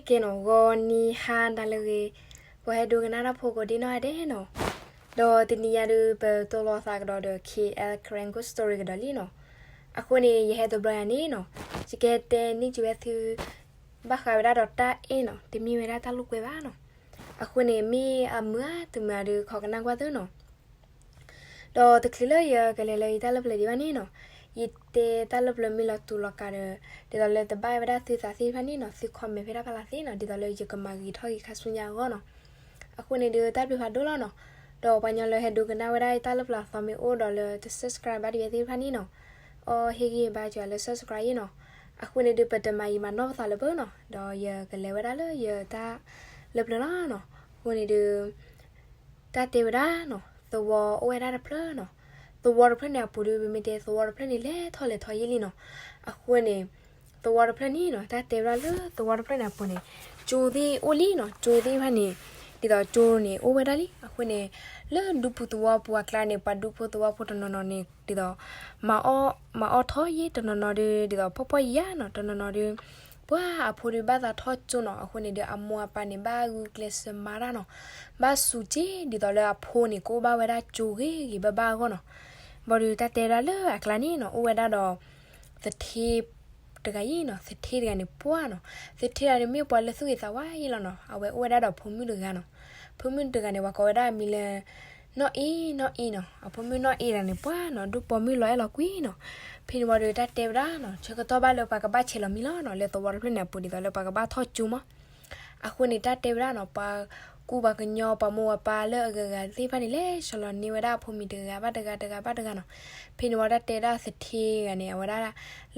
ကဲနီၤ ဂီၤနံၤဟါနၤလၢအဂ့ၤ, ပှၤဟဲဒိကနၣ်တၢ်ဖိကိးဒံနီၢ်ဂၤဒဲးနီၤ, ဒီးတနံၤညါဒုး ပတိၢ်လီၤသးကဒီးဒီး K L Karen Ghost Story ကဒီးလံနီၤ. အဃိန့ၣ် ယဟဲတဘျီယၤန့ၣ်နီၤ, ယကဟဲတဲန့ၢ်က့ၤဝဲသု ဘၣ်ဃးဝဲဒၣ်ဒီးတၢ်အဲၣ်နီၤ, တမ့ၢ်ဝဲဒၣ်တၢ်လိာ်ကွဲဘၣ်နီၤ. အဃိန့ၣ် မ့ၢ်အမုာ်ဧါတမုာ်ဧါဒုး ခိးကနၣ်ကွၢ်သုနီၤ. ဒီးတချုးလၢယကလဲၤလၢယတၢ်လၢပျၢၤဒံးဘၣ်န့ၣ်နီၤ, ယတဲတၢ်လၢပျၢၤမ့ၢ်လီၤတူာ်လီၤကာ်ဒီး ဒ်သိးလၢတဘၣ်ဝဲဒၣ်သုသးသ့ၣ်တဖၣ်န့ၣ်နီၤ, သု comment ဖဲဒၣ်ဖးလၢ်သ့နီၤ, ဒ်သိးလၢယကမၤဂ့ၤထီၣ်ဂ့ၤခါဆူညါအဂီၢ်နီၤ. အဃိန့ၣ်ဒုး တၢ်ဘျုးဖးဒိၣ်လီၤနီၤ. ဒီးပှၤကညီလၢဟဲဒိကနၣ်ဝဲဒၣ်ယတၢ်လၢပျၢၤအသီမ့ၢ်အိၣ်ဒီးလၢတ subscribe ဘၣ်ဒံးဝဲသ့ၣ်တဖၣ်န့ၣ်နီၤ, အီဟ့ၣ်ဂံၢ်ဘါစၢၤလၢ subscribe အံၤနီၤ. အဃိန့ၣ်ဒုး ပတမၤယံာ်မၤနီၢ်ပသးလၢၤဘၣ်နီၤ, ဒီးယကလဲၤဝဲဒၣ်လၢယတၢ်လၢပျၢၤလီၤနီၤ. အဃိန့ၣ်ဒုး တၢ်တဲဝဲဒၣ်နီၤ, သဝီအိၣ်ဝဲဒၣ်တဖျၢၣ်နီၤ. သဝီတဖျၢၣ်န့ၣ်အပူၤဒုး ပမ့ၢ်တဲသဝီတဖျၢၣ်န့ၣ် လဲၤထီၣ်လဲၤထီယံာ်လံနီၤ. အဃိန့ၣ် သဝီတဖျၢၣ်န့ၣ်နီၤ, တၢ်တဲဝဲဒၣ်လၢသဝီတဖျၢၣ်န့ၣ်အပူၤန့ၣ် ကၠိသ့ၣ်အိၣ်လံနီၤ, ကၠိသ့ၣ်တဖၣ်န့ၣ် ဒ်သိးကၠိန့ၣ်အိၣ်ဝဲဒၣ်လံ. အဃိန့ၣ် လၢဒူပူၤသဝီပူၤအကျါန့ၣ် ပှၤဒူဖိသဝီဖိတနီၤနီၤန့ၣ် ဒ်သိး မၤအီၣ်ထီၣ်ယဲၢ်, တနီၤနီၤဒုး ဒ်သိးဖှီၣ်ဖှီၣ်ယာ်နီၤ, တနီၤနီၤဒုး ပှၤအဖိဒုးဘၣ်သးထီၣ်ကၠိနီၤ. အဃိန့ၣ်ဒုး အမိၢ်အပၢ်န့ၣ် ဘၣ်ဂုာ်ကျဲးစၢးမၤတၢ်နီၤ, ဘၣ်စူၤက့ၤဒ်သိးလၢအဖိန့ၣ် ကအိၣ်ဘၣ်ဝဲဒၣ်ကၠိဂ့ၤဂ့ၤဘၣ်ဘၣ်အဂီၢ်နီၤ. ဘၣ်ဒီးတၢ်တဲဝဲဒၣ်လၢအကျါန့ၣ်နီၤ, အိၣ်ဝဲဒၣ်ဒီး သထ့တဂၤအံၤနီၤ, သထ့တဂၤန့ၣ်ပှၢ်နီၤ. သထ့တဂၤန့ၣ်မ့ၢ်ပှၤလၢသူၣ်ဂ့ၤသးဝါယံာ်လီၤနီၤ. အဝဲအိၣ်ဝဲဒၣ်ဒီးဖိမုၣ်တဂၤနီၤ. ဖိမုၣ်တဂၤန့ၣ် ပှၤကိးဝဲဒၣ်အမံၤလၢ နီၢ်အ့ၣ်, နီၢ်အ့ၣ်နီၤ. အဖိမုၣ်နီၢ်အ့ၣ်တဂၤန့ၣ်ပှၢ်နီၤ, ဒူပိာ်မုၣ်လီၤအဲၣ်လီၤကွံနီၤ. ဖဲန့ၣ်ဝံၤဒီးတၢ်တဲဝဲဒၣ်နီၤ, ဆၢကတီၢ်ဘၣ်လၢပှၤကဘၣ်ဆဲးလီၤမံလီၤနီၤ, လၢသဝီတဖျၢၣ်န့ၣ်အပူၤဒ်သိးလၢပှၤကဘၣ်ထီၣ်ကၠိမး. အဃိန့ၣ် တၢ်တဲဝဲဒၣ်နီၤ, ပှၤကူပှၤကညီ ပှၤမိၢ်ပှၤပၢ်လၢအဂၤဂၤသ့ၣ်တဖၣ်န့ၣ် လဲၤဆဲးလီၤန့ၢ်ဝဲဒၣ်အဖိမံၤတဂၤဘၣ်တဂၤ တဂၤဘၣ်တဂၤနီၤ. ဖဲန့ၣ်ဝံၤတၢ်တဲဒၣ်သထ့တဂၤန့ၣ် အဝဲဒၣ်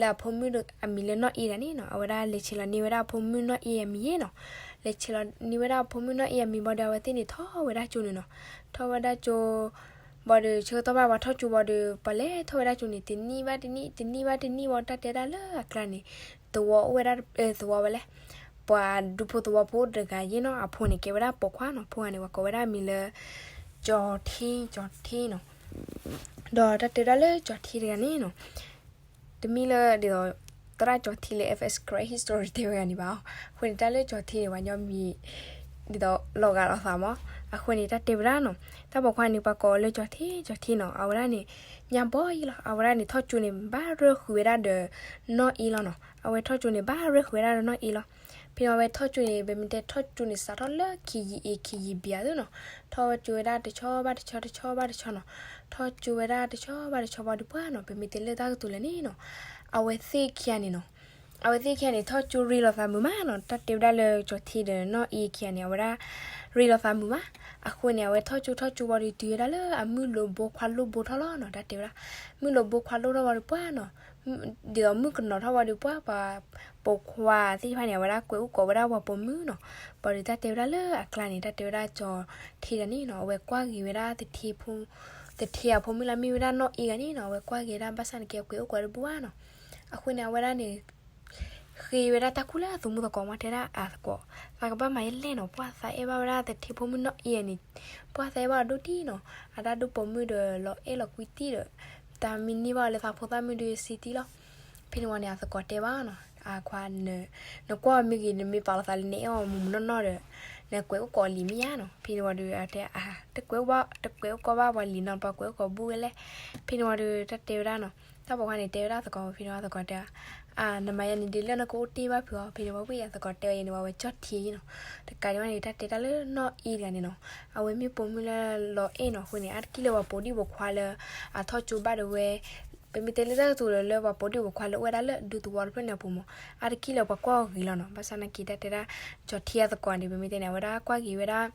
လၢအဖိမုၣ်အမံၤလၢနီၢ်အ့ၣ်တဂၤန့ၣ်နီၤ, အဝဲဒၣ်လဲၤဆဲးလီၤန့ၢ်ဝဲဒၣ်အဖိမုၣ်နီၢ်အ့ၣ်အမံၤယဲနီၤ. လဲၤဆဲးလီၤန့ၢ်ဝဲဒၣ်အဖိမုၣ်နီၢ်အ့ၣ်အမံၤဘၣ်ဒီး အဝဲသ့ၣ်န့ၣ်ထီၣ်ဝဲဒၣ်ကၠိန့ၣ်နီၤ. ထီၣ်ဝဲဒၣ်ကၠိ ဘၣ်ဒီး ဆၢကတီၢ်ဘၣ်ပှၤထီၣ်ကၠိဘၣ်ဒီး ပှၤလဲၤထီၣ်ဝဲဒၣ်ကၠိန့ၣ် တနံၣ်ဘၣ်တနံၣ် တနံၣ်ဘၣ်တနံၣ်ဝံၤ တၢ်တဲဒၣ်လၢအကျါန့ၣ် သဝီအိၣ်ဝဲဒၣ်, သဝီဝဲလဲၣ်, ပှၤဒူဖိသဝီဖိတဂၤယဲနီၤ, အဖိန့ၣ်ကဲဝဲဒၣ်ပိာ်ခွါနီၤ. ဖိဂၤန့ၣ် ပှၤကိးဝဲဒၣ်အမံၤလၢ ကၠီၤထ့, ကၠီၤထ့နီၤ. ဒီးတၢ်တဲဒၣ်လၢကၠီၤထ့တဂၤန့ၣ်နီၤ, တမ့ၢ်လၢဒ်သိး သရၣ်ကၠီၤထ့လၢ F S Karen History တဲဝဲဂၤန့ၣ်ဘၣ်. အဃိန့ၣ် တၢ်လၢကၠီၤထ့န့ၣ် ပှၤညီမံၤ ဒ်သိးလီၤဂာ်လီၤသးမး. အဃိန့ၣ် တၢ်တဲဝဲဒၣ်နီၤ, တၢ်ပိာ်ခွါန့ၣ် ပှၤကိးလၢကၠီၤထ့, ကၠီၤထ့နီၤ. အဝဲဒၣ်န့ၣ် ညါဘီယံာ်လီၤ, အဝဲဒၣ်န့ၣ် ထီၣ်ကၠိန့ၣ် ဘၣ်ရၢဃုာ်ဝဲဒၣ်ဒီးနီၢ်အ့ၣ်လီၤနီၤ. အဝဲထီၣ်ကၠိန့ၣ် ဘၣ်ရၢဃုာ်ဝဲဒၣ်ဒီးနီၢ်အ့ၣ်လီၤ. ဖဲန့ၣ်ဝံၤ အဝဲထီၣ်ကၠိန့ၣ် ပမ့ၢ်တဲထီၣ်ကၠိန့ၣ် စးထီၣ်လၢ ခံယံာ်အ့ ခံယံာ်ဘျဲၣ်သုနီၤ. ထီၣ်ကၠိဝဲဒၣ်တဆီဘၣ်တဆီ တဆီဘၣ်တဆီနီၤ. ထီၣ်ကၠိဝဲဒၣ်တဆီဘၣ်တဆီဘၣ်ဒီးပှၢ်နီၤ, ပမ့ၢ်တဲလၢတၢ်ကတိၤလဲၣ်န့ၣ်နီၤ, အဝဲသ့ၣ်ခံဂၤန့ၣ်နီၤ, အဝဲသ့ၣ်ခံဂၤန့ၣ် ထီၣ်ကၠိရ့လိာ်သးမုာ်မးနီၤ. တၢ်တဲဝဲဒၣ်လၢကၠီၤထ့ဒီးနီၢ်အ့ၣ်ခံဂၤန့ၣ် အဝဲဒၣ်ရ့လိာ်သးမုာ်မး. အဃိန့ၣ် အဝဲထီၣ်ကၠိထီၣ်ကၠိဘၣ်ဒီး တုၤဝဲဒၣ်လၢအမုၢ်လိာ်ဘိခွါလိၣ်ဘိထီၣ်လီၤနီၤ. တၢ်တဲဝဲဒၣ် မုၢ်လိာ်ဘိခွါလိၣ်ထီၣ်ဘၣ်ဒီးပှၢ်နီၤ, ဒ်သိးမုၣ်ကနီၤထီၣ်ဘၣ်ဒီးပှၢ် ပှၤပိာ်ခွါသ့ၣ်တဖၣ်န့ၣ် အဝဲဒၣ်ကွဲးအိၣ်ကိးဝဲဒၣ်ပှၤပိာ်မုၣ်နီၤ. ဘၣ်ဒီးတၢ်တဲဝဲဒၣ်လၢအကျါန့ၣ် တၢ်တဲဝဲဒၣ်ကၠီၤထ့တဂၤန့ၣ်နီၤ, အဝဲကွၢ်ဂ့ၤဝဲဒၣ် သထ့အဖိမုၣ်လၢမ့ၢ်ဝဲဒၣ်နီၢ်အ့ၣ်တဂၤန့ၣ်နီၤ, အဝဲကွၢ်ဂ့ၤဝဲဒၣ်ဘၣ်ဆၣ်န့ၣ်က့ အကွဲးအိၣ်ကိးတဘူၣ်ဘၣ်နီၤ. အဃိန့ၣ် အဝဲဒၣ်န့ၣ် ဃ့ဝဲဒၣ်တၢ်ခူၣ်လၢအသမူသကိးမး တဲဒၣ်အသကိး, သးကဘၣ်မၤယဲလဲၣ်နီၤ, ပှၢ်သးအဲၣ်ဘၣ်ဝဲဒၣ်သထ့ဖိမုၣ်နီၢ်အ့ၣ်န့ၣ်, ပှၢ်သးအဲၣ်ဘၣ်အီၤဒိၣ်ဒံးနီၤ, အတၢ်ဒိၣ်ပိာ်မုၣ်ဒီးလီၤအဲၣ်လီၤကွံတံၢ်ဒီး, တၢ်မ့ၢ်န့ၢ်ဘၣ်လၢသးဖိသၣ်မုၣ်ဒီးစ့တံၢ်လီၤ. ဖဲန့ၣ်ဝံၤန့ၣ် အသကိးတဲဘၣ်နီၤ, အခွါ, နကွၢ်အီၤမ့ၢ်ဂ့ၤ နမ့ၢ်ပာ်လီၤသးလၢနအဲၣ်အီၤမုၢ်မုၢ်နီၢ်နီၢ်ဒီး နကွဲးအိၣ်ကိးလံာ်မ့ၢ်ဧါနီၤ. ဖဲန့ၣ်ဝံၤဒီး အတဲ, တကွဲးအိၣ်ဘၣ်, တကွဲးအိၣ်ကိးဘၣ်ပှၤလံာ်နီၤ, ပှၤကွဲးအိၣ်ကိးဘူၣ်ဝဲလဲၣ်. ဖဲန့ၣ်ဝံၤဒီး တၢ်တဲဝဲဒၣ်နီၤ, တၢ်ပိာ်ခွါန့ၣ်တဲဝဲဒၣ်အသကိး, ဖဲန့ၣ်ဝံၤအသကိးတဲ, နမၤယၤန့ၣ်ဒ်လၢနကအိၣ်တ့ၢ်ဘၣ်ဖုးအီၤ. ဖဲန့ၣ်ဝံၤဝဲအံၤအသကိးတဲအီၤန့ၣ် ဝံၤဝဲကၠီၤထ့နီၤ. တကးဒံးဘၣ်န့ၣ် တၢ်တဲတၢ်လၢနီၢ်အ့ၣ်တဂၤန့ၣ်နီၤ, အဝဲမ့ၢ်ပိာ်မုၣ်လၢလီၤအဲၣ်နီၤ. အဃိန့ၣ် အါတက့ၢ်လၢပှၤပိာ်ဒံၣ်ပိာ်ခွါလၢ အထီၣ်ကၠိဘၣ်ဒီးဝဲ, ပမ့ၢ်တဲလၢတၢ်ကတိၤလၢ လၢပှၤပိာ်ဒံၣ်ပိာ်ခွါလၢအိၣ်ဝဲဒၣ်လၢဒူသဝီတဖျၢၣ်န့ၣ်အပူၤမး, အါတက့ၢ်လၢပှၤကွၢ်အီၤဂ့ၤလီၤနီၤ. ဘၣ်ဆၣ်နာ်က့ တၢ်တဲဒၣ် ကၠီၤထ့အသကိးန့ၣ် ပမ့ၢ်တဲန့ၣ် အဝဲဒၣ်ကွၢ်ဂ့ၤဝဲဒၣ်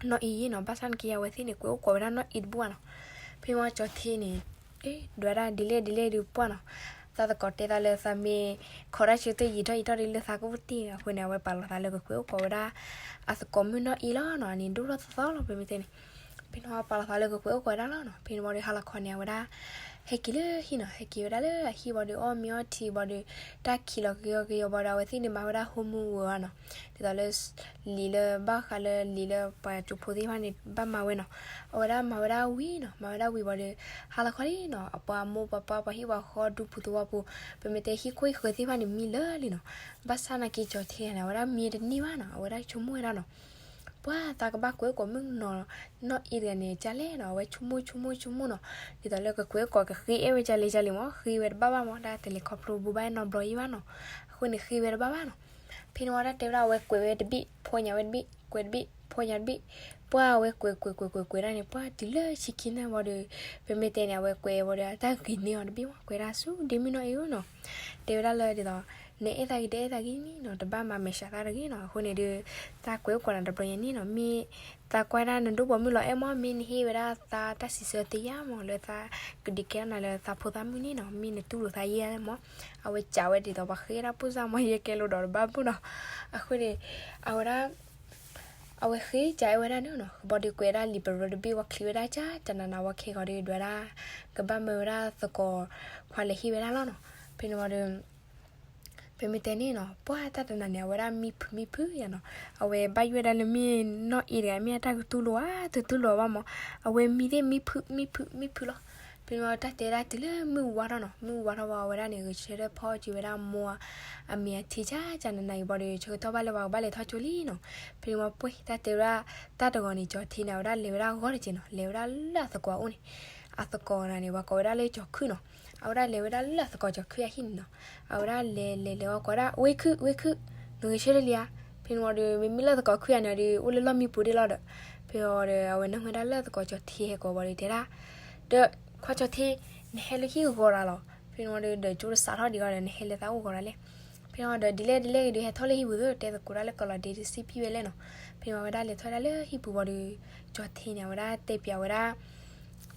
နီၢ်အ့ၣ်ယဲနီၤ. ဘၣ်ဆၣ်နာ်က့ အဝဲသ့ၣ်န့ၣ် ကွဲးအိၣ်ကိးဝဲဒၣ်နီၢ်အ့ၣ်တဘူၣ်ဘၣ်နီၤ. ဖဲမ့ၢ်ကၠီၤထ့န့ၣ် ဒွးဒၣ်ဒ်လဲၣ်ဒ်လဲၣ်ဒုးပှၢ်နီၤ, သးသကိးတဲသးလၢသးမ့ၢ် ခိးတၢ်ဆၢသ့ၣ်ယံာ်ထီၣ်ယံာ်ထီၣ်ဒ်လၢသးကအိၣ်တ့ၢ်အဃိန့ၣ် အဝဲပာ်လီၤသးလၢကကွဲးအိၣ်ကိးဝဲဒၣ် အသကိးမုၣ်နီၢ်အ့ၣ်လီၤနီၤ. န့ၣ်ဒိၣ်ထီၣ်သီသီလီၤ ပမ့ၢ်တဲန့ၣ်. ဖဲ ဖဲန့ၣ်ပာ်လီၤသးလၢကကွဲးအိၣ်ကီးဝဲဒၣ်လီၤနီၤ. ဖဲန့ၣ်ဝံၤဒီး ဟါလီၤခီန့ၣ် အဝဲဒၣ် ဟဲက့ၤလၢဟံၣ်နီၤ, ဟဲက့ၤဝဲဒၣ်လၢအဟံၣ်ဝံၤဒီး အီၣ်မ့ၤအီထံဝံၤဒီး တၢ်ခံးလီၤက့ၤအီၤက့ၤအီၤဝံၤဒီး အဝဲသ့ၣ်န့ၣ်မၤဝဲဒၣ် homework နီၤ, ဒ်သိးလၢ လံာ်လၢဘၣ်ဃးလၢလံာ်လၢပှၤကၠိဖိသ့ၣ်တဖၣ်န့ၣ် ဘၣ်မၤဝဲနီၤ. အဝဲဒၣ်မၤဝဲဒၣ်ဝံၤနီၤ, မၤဝဲဒၣ်ဝံၤဝံၤဒီး ဟါလီၤခီလံနီၤ, အပှၤမိၢ်ပှၤပၢ် ပှၤဟံၣ်ပှၤဃီ ဒူပူၤသဝီပူၤ ပမ့ၢ်တဲဟံၣ်ခိၣ်ဟံၣ်ဃၢၤသ့ၣ်တဖၣ်န့ၣ် မံလၢာ်လံနီၤ. ဘၣ်ဆၣ်နာ်က့ ကၠီၤထံန့ၣ် အဝဲဒၣ်မံတန့ၢ်ဘၣ်နီၤ, အဝဲဒၣ်ဆိကမိၣ်ဝဲဒၣ်နီၤ ပှၤသးကဘၣ်ကွဲးအိၣ်ကီးမုၣ်ကနီၤ နီၢ်အ့တဂၤန့ၣ် ကလဲၣ်နီၤ, အဝဲဆိကမိၣ်ဆိကမိၣ်ဆိကမိၣ်နီၤ, ဒ်သိးလၢကကွဲးအိၣ်ကီးကဃ့အဲၣ်ဝဲကလဲၣ်ကလဲၣ်မး, ဃ့ဝဲတဘၣ်ဘၣ်မး, တၢ်တလဲၤခီဖျိဘူးဘၣ်နီတဘျီအံၤဘၣ်နီၤ, အဃိန့ၣ်ဃ့ဝဲတဘၣ်ဘၣ်နီၤ. ဖဲန့ၣ်ဝံၤတၢ်တဲဝဲဒၣ် အဝဲကွဲးဝဲတဘ့ၣ် ဖီၣ်ညါဝဲတဘ့ၣ်, ကွဲးတဘ့ၣ် ဖီၣ်ညါတဘ့ၣ်, ပှၤအဝဲကွဲးကွဲးကွဲးကွဲးကွဲးဒၣ်န့ၣ် ပှၤတုၤလၢဆံခံနၣ်ရံၣ်ဝံၤဒီး ပမ့ၢ်တဲန့ၣ် အဝဲကွဲးဝံၤဒီး အတၢ်ဂ့ၤန့ၢ်အီၤတဘ့ၣ်မး, ကွဲးဒၣ်ဆူဒ့မုၣ်နီၢ်အ့ဧၢနီၤ, တဲဝဲဒၣ်လၢဒ်သိး နအဲၣ်သးဂ့ၤတအဲၣ်သးဂ့ၤန့ၣ်နီၤ, တဘၣ်မၤမဲာ်ဆှးသးတဂ့ၤနီၤ. အဃိန့ၣ်ဒီး သးကွဲးအိၣ်ကီးနၤတဘျီညါန့ၣ်နီၤ, မ့ၢ်သးကွၢ်ဒၣ်နဒိၣ်ပိာ်မုၣ်လီၤအဲၣ်မး, မ့ၢ်နဟ့ၣ်ဝဲဒၣ်သးတၢ်စံးဆၢသ့ယါမး လၢသးကဒုးကဲထီၣ်နၤလၢသးဖိသးမုၣ်န့ၣ်နီၤ, မ့ၢ်နတူၢ်လိာ်သးယဲၢ်မး. အဝဲစံးဝဲဒ်သိး ပှၤဃ့ဒၣ်ပိၢ်စၢ်မး ယဲကဲလိာ်ဒီးတဘၣ်ဘူၣ်နီၤ. အဃိန့ၣ် အဝဲဒၣ် အဝဲဃ့စံးအဲၣ်ဝဲဒၣ်န့ၣ်နီၤ, ဘၣ်ဒီးကွဲးဒၣ်လံာ်ပရၢတဘ့ၣ်ဝံၤ ချံးဝဲဒၣ်ကၢ်ကၢ်နးနးဝံၤ ခဲဂီၤဒီး ဒွဲဒၣ် ကဘၣ်မၢဝဲဒၣ်သကိးခွါလဲၤဟ့ၣ်ဝဲဒၣ်လီၤနီၤ. ဖဲန့ၣ်ဝံၤဒီး ပမ့ၢ်တဲန့ၣ်နီၤ, ပှၤတၢ်တနၤန့ၣ် အဝဲဒၣ်မံဖုးမံဖုးယါနီၤ, အဝဲဘၣ်ယိၣ်ဝဲဒၣ်လၢမ့ၢ်နီၢ်အ့တဂၤ မ့ၢ်အတၢ်ကတူၢ်လိာ်ဧါ တတူၢ်လိာ်ဘၣ်မး, အဝဲမံသ့ၣ်မံဖုးမံဖုးမံဖုးလီၤ. ဖဲန့ၣ်ဝံၤတၢ်တဲဒၣ်တုၤလၢမုၢ်ဝါထီၣ်နီၤ, မုၢ်ဝါထီၣ်ဝံၤ အဝဲဒၣ်န့ၣ် ဂဲၤဆၢထၢၣ်ဖီၣ်က့ၤဝဲဒၣ်မိၢ်အမံၤအထံကၢ်ကၢ်နးနးအံၤဘၣ်ဒီး ဆၢကတီၢ်ဘၣ်လၢပှၤကဘၣ်လဲၤထီၣ်ကၠိလံနီၤ. ဖဲန့ၣ်ဝံၤပှ့ၤတၢ်တဲဝဲဒၣ် တၢ်တဂီၤန့ၣ် ကၠီၤထံန့ၣ် အဝဲဒၣ်လဲၤဝဲဒၣ်ဂီၢ်တက့ၢ်နီၤ, လဲၤဝဲဒၣ်လၢအသကိးအအိၣ်န့ၣ်, အသကိးတဂၤန့ၣ် ပှၤကိးဝဲဒၣ်လၢကၠီၤခုၣ်နီၤ, အဝဲဒၣ်လဲၤဝဲဒၣ်လၢအသကိးကၠီၤခုၣ်အဟံၣ်န့ၣ်နီၤ, အဝဲဒၣ်လဲၤလဲၤလဲၤဝံၤကိးဒၣ် ဝ့ၢ်ခုၣ် ဝ့ၢ်ခုၣ်, နဂဲၤဆၢထၢၣ်လံဧါ. ဖဲန့ၣ်ဝံၤဒီး မ့မ့ၢ်လၢသကိးခုၣ်ယါန့ၣ်ဒီး အိၣ်လၢလီၢ်မံပူၤဒ့ၣ်လီၤဒီး, ဖဲဝံၤဒီး အဝဲနၢ်ဟူဝဲဒၣ်လၢသကိးကၠီၤထံဟဲကိးဘၣ်ဒီးတဲဒၣ်, ဒီးခွါကၠီၤထံ နဟဲလၢဟံၣ်ဂီၤရၤလီၤ. ဖဲန့ၣ်ဝံၤဒီး ဒီးကၠိတစးထီၣ်ဒံးဂီၤဒီး နဟဲလၢသးအိၣ်ဂီၤရၤလဲၣ်. ဖဲန့ၣ်ဝံၤဒီး ဒ်လဲၣ်ဒ်လဲၣ်ဂ့ၤဒီး ဟဲထီၣ်လၢဟံၣ်ပူၤသ့ တဲသကိးဒၣ်လၢကီးလီၤဒ့တစံးဖံဝဲလဲၣ်နီၤ. ဖဲန့ၣ်ဝံၤအဝဲဒၣ်လဲၤထီၣ်ဒၣ်လၢဟံၣ်ပူၤဘၣ်ဒီး ကၠီၤထံန့ၣ် အဝဲဒၣ်တဲပၠးဝဲဒၣ်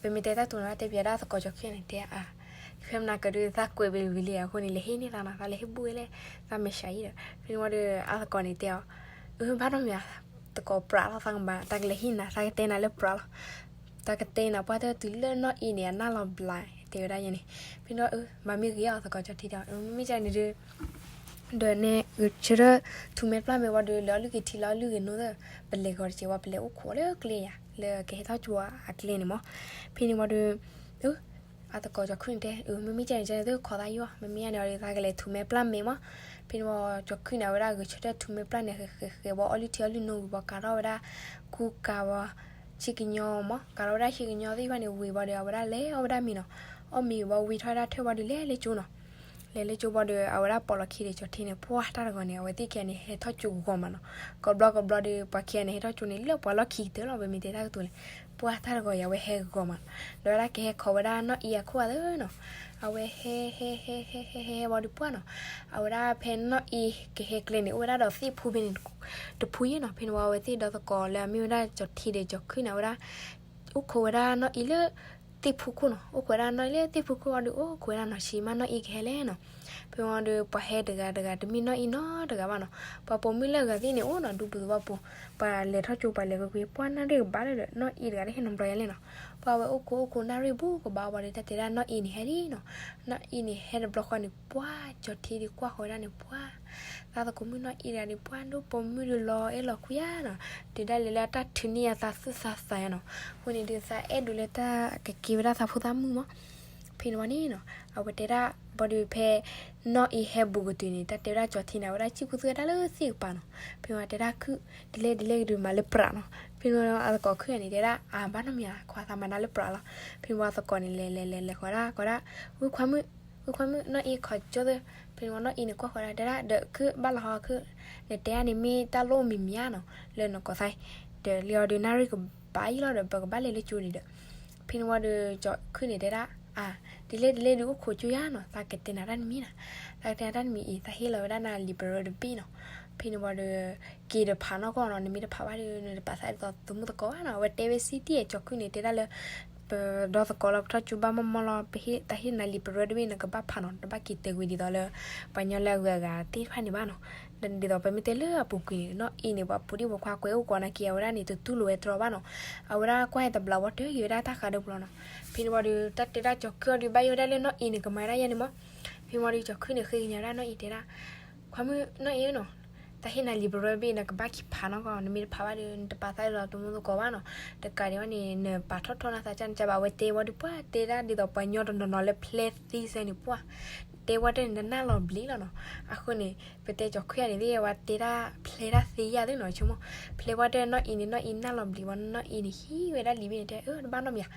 ပမ့ၢ်တဲတၢ်တိၤန့ၣ် တဲပၠးဒၣ်သကိးကၠီၤခုၣ်န့ၣ် တဲအါ, ဖဲမနၤကဒီး သးကွဲးဝံၤဝံၤလံ အဃိန့ၣ် လဲၤဟ့ၣ်န့ၢ်သးနီၤ, သးလဲၤဟ့ၣ်ဘူၣ်ဝဲလဲၣ် သးမဲာ်ဆှးအံၤဒီး. ဖဲန့ၣ်ဝံၤဒီး အသကိးန့ၣ်တဲအီၤ, အၢ ဘၣ်နီတမံၤ, သကိးပြးလီၤ သးကမၤ တၢ်ကလဲၤဟ့ၣ်နၤ သးကတဲနၤလၢပြးလီၤ, တၢ်ကတဲနၤပှၢ်တၢ်တုၤလၢနီၢ်အ့န့ၣ် အနၢ်လီၤဘျး တဲဝဲဒၣ်ယဲန့ၣ်. ဖဲန့ၣ်ဝံၤ အၢ မၤမ့ၢ်ဂ့ၤအီၤ သကိးကၠီၤထံတဲအီၤ, မ့မ့ၢ်ကန့ၣ်ဒီး ဒီးန့ၣ် ဂဲၤဆၢထၢၣ်ထူးမဲာ်ပျၢ်မဲာ်ဝံၤဒီး လဲၤအီၣ်လုၢ်က့ၤထံ လဲၤအီၣ်လုၢ်ဂဲၤနိသၢၣ်, ပလဲၤဂီၤတစဲးဝံၤ ပလဲၤအိၣ်ခိးလၢကျဲယၤ လၢကဟဲထီၣ်ကၠိအကျဲန့ၣ်မး. ဖဲန့ၣ်ဝံၤဒီး အၢ အသကိးကၠီၤခုၣ်န့ၣ်တဲ အၢ မ့မ့ၢ်ကန့ၣ် ကန့ၣ်သုခိးသးယိၢ်, မ့မ့ၢ်ယါန့ၣ်ဒီး သးကလဲၤထူးမဲာ်ပျၢ်မဲာ်မး. ဖဲန့ၣ်ဝံၤ ကၠီၤခုၣ်န့ၣ် အဝဲဒၣ်ဂဲၤဆၢထၢၣ်ထူးမဲာ်ပျၢ်န့ၣ် ဃဲၤဃဲၤဃဲၤဝံၤ အီၣ်လုၢ်ထံအီၣ်လုၢ်နိဝံၤ ပှၤကၤထီၣ်ဝဲဒၣ် ကူကၤဝံၤ ဆံကညီမး, ကၤထီၣ်ဝဲဒၣ်ဆံကညီသ့ၣ်တဖၣ်န့ၣ် ဝံၤဘၣ်ဒီး အဝဲဒၣ်လဲၤအီၣ်ဝဲဒၣ်မ့ၤနီၤ. အီၣ်မ့ၤဝံၤ ဝံထီၣ်ဝဲဒၣ်ထၢၣ်ဝံၤဒီး လဲၤလၢကၠိနီၤ. လဲၤလၢကၠိဘၣ်ဒီး အဝဲဒၣ်ပိာ်လီၤခံဒီး ကၠီၤထံန့ၣ် ပှၢ်တၢ်တဂီၤန့ၣ် အဝဲသ့ၣ်ခံဂၤန့ၣ် ဟဲထီၣ်ကၠိဂီၤမးနီၤ. ကဘျီကဘျီဒီး ပှၤခံဂၤန့ၣ် ဟဲထီၣ်ကၠိန့ၣ် လၢပှၤလီၢ်ခံကတၢၢ်လီၤ, ပမ့ၢ်တဲတၢ်ကတိၤလဲၣ်. ပှၢ်တၢ်တဂီၤအံၤ အဝဲဟဲဂီၤမးနီၤ. ဒီးဝဲဒၣ်ကဟဲခိးဝဲဒၣ်နီၢ်အ့အခိၣ်အသးနီၤ. အဝဲဟဲဟဲဟဲဟဲဟဲဟဲဟဲဝံၤဒီးပှၢ်နီၤ. အဝဲဒၣ်ဖဲနီၢ်အ့ကဟဲကျဲန့ၣ် အိၣ်ဝဲဒၣ်ဒီးသ့ၣ်ဖူဖဲန့ၣ် တဖူယဲၢ်နီၤ. ဖဲန့ၣ်ဝံၤ အဝဲသ့ၣ်ဒီသကိးလၢအမ့ၢ်ဝဲဒၣ်ကၠီၤထံဒီးကၠီၤခုၣ်န့ၣ် အဝဲဒၣ် အိၣ်ခိးဝဲဒၣ်နီၢ်အ့လၢသ့ၣ်ဖူခိၣ်နီၤ. အိၣ်ခိးဝဲဒၣ်နီၢ်အ့လၢသ့ၣ်ဖူခိၣ်ဝံၤဒီး အိၣ်ခိးဝဲဒၣ်နီၤ ဆံးမးနီၢ်အ့ကဟဲလဲၣ်နီၤ. ဖဲဝံၤဒီး ပှၤဟဲတဂၤတဂၤ တမ့ၢ်နီၢ်အ့နီတဂၤဘၣ်နီၤ. ပှၤပိာ်မုၣ်လၢအဂၤသ့ၣ်န့ၣ် အိၣ်နီၤ ဒူပူၤသဝီပူၤ, ပှၤလဲၤထီၣ်ကၠိ ပှၤလဲၤကွ့ၢ်ကွ့ၢ် ပှၢ်နီၢ်ရ့ၣ်ကဘၣ်လၢဒီး နီၢ်အ့တဂၤတဟဲနီတဘျီယဲၢ်လဲၣ်နီၤ. ပှၤဝဲအိၣ်ခိးအိၣ်ခိး နၣ်ရံၣ်ဘူးကဘၣ်ဝံၤဒီး တၢ်တဲဒၣ်နီၢ်အ့န့ၣ်ဟဲလံနီၤ. နီၢ်အ့န့ၣ်ဟဲတဘျီဃီန့ၣ် ပှၢ်ကၠီၤထံဒီးကွၢ်ဃီဝဲဒၣ်န့ၣ် ပှၢ် သးသကိးမုၣ်နီၢ်အ့တဂၤဒီး ပှၢ်ဒိၣ်ပိာ်မုၣ်ဒီးလီၤအဲၣ်လီၤကွံယါနီၤ. တုၤဒၣ်လဲာ်လၢအတၢ်ထုးန့ၢ်အသးသူၣ်သးသးယါနီၤ. အဃိန့ၣ်ဒီး သးအဲၣ်ဒိးလၢတၢ်ကကဲဝဲဒၣ်သးဖိသးမုၣ်မး. ဖဲန့ၣ်ဝံၤန့ၣ်နီၤ အဝဲတဲဒၣ် ဘၣ်ဒီးဖဲ နီၢ်အ့ဟဲဘူးကတုၤန့ၣ် တၢ်တဲဝဲဒၣ်ကၠီၤထံန့ၣ် အဝဲဒၣ်စံၣ်ဖူသူၣ်ဝဲဒၣ်လၢသ့ၣ်ကပၤနီၤ. ဖဲန့ၣ်ဝံၤတဲဒၣ်ခုၣ် ဒ်လဲၣ်ဒ်လဲၣ်ကဒုးမၤလၢပြးနီၤ. ဖဲန့ၣ်ဝံၤအသကိးခုၣ်န့ၣ်တဲဒၣ် အါ ဘၣ်နီတမံၤဧါ ခွါသးမၤနၤလၢပြးလီၤ. ဖဲန့ၣ်ဝံၤအသကိးန့ၣ် လဲၤလဲၤလဲၤလဲၤဃီဒၣ်ဃီဒၣ် ဝ့ၢ်ခွါမုၣ် ဝ့ၢ်ခွါမုၣ် နီၢ်အ့ခိးကၠိသၢ. ဖဲန့ၣ်ဝံၤနီၢ်အ့န့ၣ်ကွၢ်ဃီဒၣ် တဲဒၣ်ဒီးခုၣ် ဘၣ်လီၤဟီခုၣ်, နတဲဒၣ်န့ၣ်မ့ၢ်တၢ်လိၣ်မံၤမံၤဧါနီၤ လၢနကိးသးအံၤ, ဒီးလံအီၤဒီးနၣ်ရံၣ်ကဘၣ်ယံာ်လီၤဒီး ပကဘၣ်လဲၤလၢကၠိန့ၣ်ဒီး. ဖဲန့ၣ်ဝံၤဒီး ကၠီၤခုၣ်န့ၣ်တဲဒၣ် အါ ဒ်လဲၣ်ဒ်လဲၣ်ဒုးအိၣ်ခိးကၠိယါနီၤ သးကတဲနၤတၢ်တမံၤနီၤ. သးကတဲနၤတၢ်တမံၤအံၤ သးဟ့ၣ်လီၤဝဲဒၣ်နၤလံာ်ပရၢတဘ့ၣ်နီၤ. ဖဲန့ၣ်ဝံၤဒီး က့ၤတဖးနီၢ်ကီၢ်နီၤ နမ့ၢ်တဖးဘၣ်ဒီး နတပာ်သးဒ်သိးသမုၣ်သကိးဘၣ်နီၤ. အဝဲတဲဝဲစံတံၢ်အကၠီၤခုၣ်န့ၣ် တဲဒၣ်လၢ ပဒီသကိးလီၤ ပထီၣ်ကၠိဘၣ်မီၢ်မီၢ်လီၤ ပဟ့ၣ် တၢ်ဟ့ၣ်နၤလံာ်ပရၢတဘ့ၣ် နကဘၣ်ဖးနီၤ တဘၣ်က့ၤတဲာ်ကွံာ်ဒ်သိးလၢ ပှၤကညီလၢအဂုၤအဂၤသ့ၣ်တဖၣ်န့ၣ်ဘၣ်နီၤ. ဒ်သိးပမ့ၢ်တဲလၢအပူၤကွံာ်န့ၣ် နီၢ်အံၤန့ၣ် ပှၤဖိဒံဖိခွါကွဲးအိၣ်ကီးနာ်က့ အဝဲဒၣ်န့ၣ် တတူၢ်လိာ်ဝဲတြီဘၣ်နီၤ. အဝဲဒၣ်ကွၢ်ဟဲတဘျီဝံၤ တဂ့ၤဝဲဒၣ်တၢ်ဃးဒီးပျီနီၤ. ဖဲန့ၣ်ဝံၤဒီး တၢ်တဲဒၣ်ကၠီၤခုၣ်အီၤဒီး ဘၣ်ယိၣ်ဝဲဒၣ်လၢနီၢ်အံၤန့ၣ် ကမၤဝဲဒၣ်ယဲန့ၣ်မး. ဖဲန့ၣ်ဝံၤဒီး ကၠီၤခုၣ်န့ၣ် ဃ့ကညးဝဲဒၣ်နီၢ်အံၤတဲဒၣ်, ခွါမုၣ်နီၢ်အံၤဧၢနီၤ, တၢ်ဟ့ၣ်နၤလံာ်ပရၢဘ့ၣ် နကဘၣ်က့ၤဖးနီၢ်ကီၢ်, နမ့ၢ်တဖးဘၣ်ဒီးနတပာ်သးလီၤတမူသကိးဘၣ်နီၤ. တကးဒံးဘၣ်န့ၣ် နပာ်ထီၣ်ထီၣ်နသးကၢ်န့ၣ် ကဘၣ်ဝဲတဲဝံၤဒီး ပှၢ်တဲဒၣ်ဒ်သိးပှၤညီတနီၤနီၤလၢဖျဲသံစဲန့ၣ် ပှၢ်တဲဝံၤတၢ်န့ၣ် နနၢ်လီၤဘျံးလီၤနီၤ. အဃိန့ၣ် ပတဲကၠီၤခွံဂၤန့ၣ် သ့ၣ်ဝဲတဲဒၣ်ဖျဲတၢ်သ့ယဲၢ်သ့နီၤ, ဆိကမိၣ် ဖျဲဝံၤတၢ်နီၢ်အံၤန့ၣ် နီၢ်အံၤနၢ်လီၤဘျံးဝံၤ နီၢ်အံၤန့ၣ်ဟံးဝဲဒၣ်လံာ်ဘ့ၣ်န့ၣ် တဲ အၢ တဘၣ်နီတမံၤဧါ,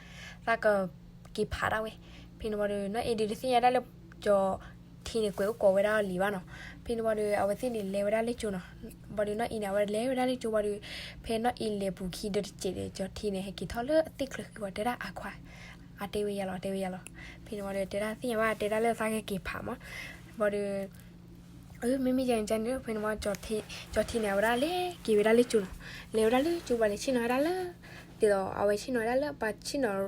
သးကက့ၤဖးဒၣ်ဝဲ. ဖဲန့ၣ်ဝံၤဒီး နီၢ်အံၤဒုးတသ့ၣ်ညါဒၣ်လၢ ကၠီၤထံန့ၣ် ကွဲးအိၣ်ကီးဝဲဒၣ်အီၤလံာ်ဘၣ်နီၤ. ဖဲန့ၣ်ဝံၤဒီး အဝဲသ့ၣ်န့ၣ်လဲၤဝဲဒၣ်လၢကၠိနီၤ. ဘၣ်ဒီးနီၢ်အံၤန့ၣ် အဝဲလဲၤဝဲဒၣ်လၢကၠိဘၣ်ဒီး ဖဲနီၢ်အံၤလဲၤပူၤခံဒီးတစဲးဒီး ကၠီၤထံန့ၣ် ဟဲက့ၤထီၣ်လၢအသ့ၣ်ချၢဃံဝံၤ တဲဒၣ်အခွါ, အတဲဝဲယၤလီၤ တဲဝဲယၤလီၤ. ဖဲန့ၣ်ဝံၤဒီး တဲဒၣ်သ့ၣ်ညါဘၣ် တဲဒၣ်လၢသးကက့ၤဖးမး. ဘၣ်ဒီး မ့မ့ၢ်ယဲန့ၣ် ဖဲန့ၣ်ဝံၤ ကၠီၤထံန့ၣ် အဝဲဒၣ်လဲၤက့ၤဝဲဒၣ်လၢကၠိနီၤ. လဲၤဝဲဒၣ်လၢကၠိဘၣ်လဲၤဆ့ၣ်နီၤဝဲဒၣ်လၢ ဒ်သိးအဝဲဆ့ၣ်နီၤဝဲဒၣ်လၢပှၤဆ့ၣ်နီၤ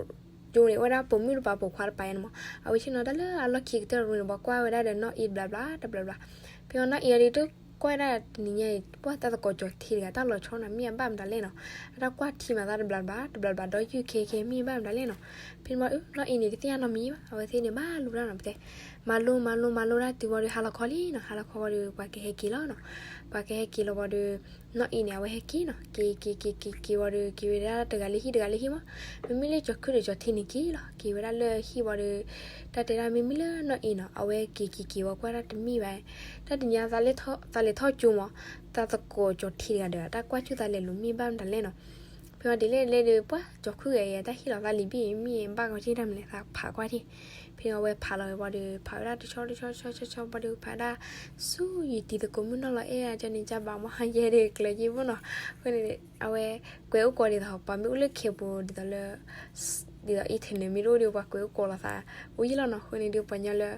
ကၠိန့ၣ် အိၣ်ဝဲဒၣ်ပိာ်မုၣ်တပၤပိာ်ခွါတပၤယဲန့ၣ်မး. အဝဲဆ့ၣ်နီၤဝဲဒၣ်လၢအလီၢ်ခံကတၢၢ်တရူန့ၣ် ပှၤကွၢ်ဝဲဒၣ်ဒီးနီၢ်အံၤတဘျီဘျီတဘျီဘျီ. ဖဲအီၤနီၢ်အံၤအီၤဒီးတကွၢ်ဝဲဒၣ်တနံၤညါအံၤ ပှၢ်တၢ်သကိးကၠီၤထံတဂၤ တၢ်လီၤဆီနီၤ မ့ၢ်အဘၣ်မတၤလဲၣ်နီၤ. အတၢ်ကွၢ်ထံမၤသးတဘျီဘျီတဘျီဘျီ ဒီးယုၢ်ခဲခဲမ့ၢ်ဘၣ်မတၤလဲၣ်နီၤ. ဖဲန့ၣ်ဝံၤ နီၢ်အံၤန့ၣ် တသ့ၣ်ညါနီတမံၤဘၣ် အဝဲသ့ၣ်န့ၣ် မၤလိဒၣ်နီၤ ပတဲ မၤလိမၤလိမၤလိဒၣ်တုၤဝံၤဒီး ဟါလီၤခီလံနီၤ. ဟါလီၤခီဝံၤဒီး ပှၤကဟဲက့ၤလီၤနီၤ. ပှၤကဟဲက့ၤလီၤဝံၤဒီး နီၢ်အံၤန့ၣ် အဝဲဟဲက့ၤနီၤ. က့ၤက့ၤက့ၤက့ၤက့ၤဝံၤဒီး က့ၤဝဲဒၣ်တဂၤလၢဟံၣ်တဂၤလၢဟံၣ်မး. မ့မ့ၢ်လၢကၠီၤခုၣ်ဒီးကၠီၤထံန့ၣ်က့ၤလီၤ. က့ၤဝဲဒၣ်လၢဟံၣ်ဝံၤဒီး တၢ်တဲဒၣ်မ့မ့ၢ်လၢနီၢ်အံၤနီၤ အဝဲက့ၤက့ၤက့ၤဝံၤကွၢ်ဒၣ်တမ့ၢ်ဘၣ်. တၢ်တနံၤညါသးလဲၤထီၣ်ကၠိမး တၢ်သကိးကၠီၤထံတဂၤဒီး တၢ်ကွၢ်ဆူၣ်သးလဲၤလိၤမ့ၢ်ဘၣ်မတၤလဲၣ်နီၤ. ဖဲဝံၤဒ်လဲၣ်လဲၣ်ဒီး ပှၤကၠီၤခုၣ်ဂၤအံၤ တၢ်ဟ့ၣ်လီၤသးလံာ်ဘ့ၣ်မ့ၢ်ဘၣ်ကီးထံၣ်တၢ်မနုၤလဲၣ် သးဖးကွၢ်ထံၣ်. ဖဲအဝဲဖးလီၤဝံၤဒီး ဖးဝဲဒၣ်တဆီတဆီတဆီတဆီတဆီဘၣ်ဒီး ဖးဒၣ် ဆူယံာ်တံၤသကိးမုၣ်နီၢ်လီၤအဲၣ်အကန့ၣ် ကဘၣ်မ့ၢ်ဟါယဲဒီးကျၢၤယ့ၢ်ဘိနီၤ. အဃိန့ၣ် အဝဲကွဲးအိၣ်ကီးဒ်သိး ပှၤမ့ၢ်အိၣ်လၢခဲပူၤဒ်သိးလၢ ဒ်သိး internet မ့ၢ်တအိၣ်ဒီး ပှၤကွဲးအိၣ်ကီးလိာ်သးအိၣ်ယံာ်လီၤနီၤ. အဃိန့ၣ်ဒီး ပှၤညီလၢ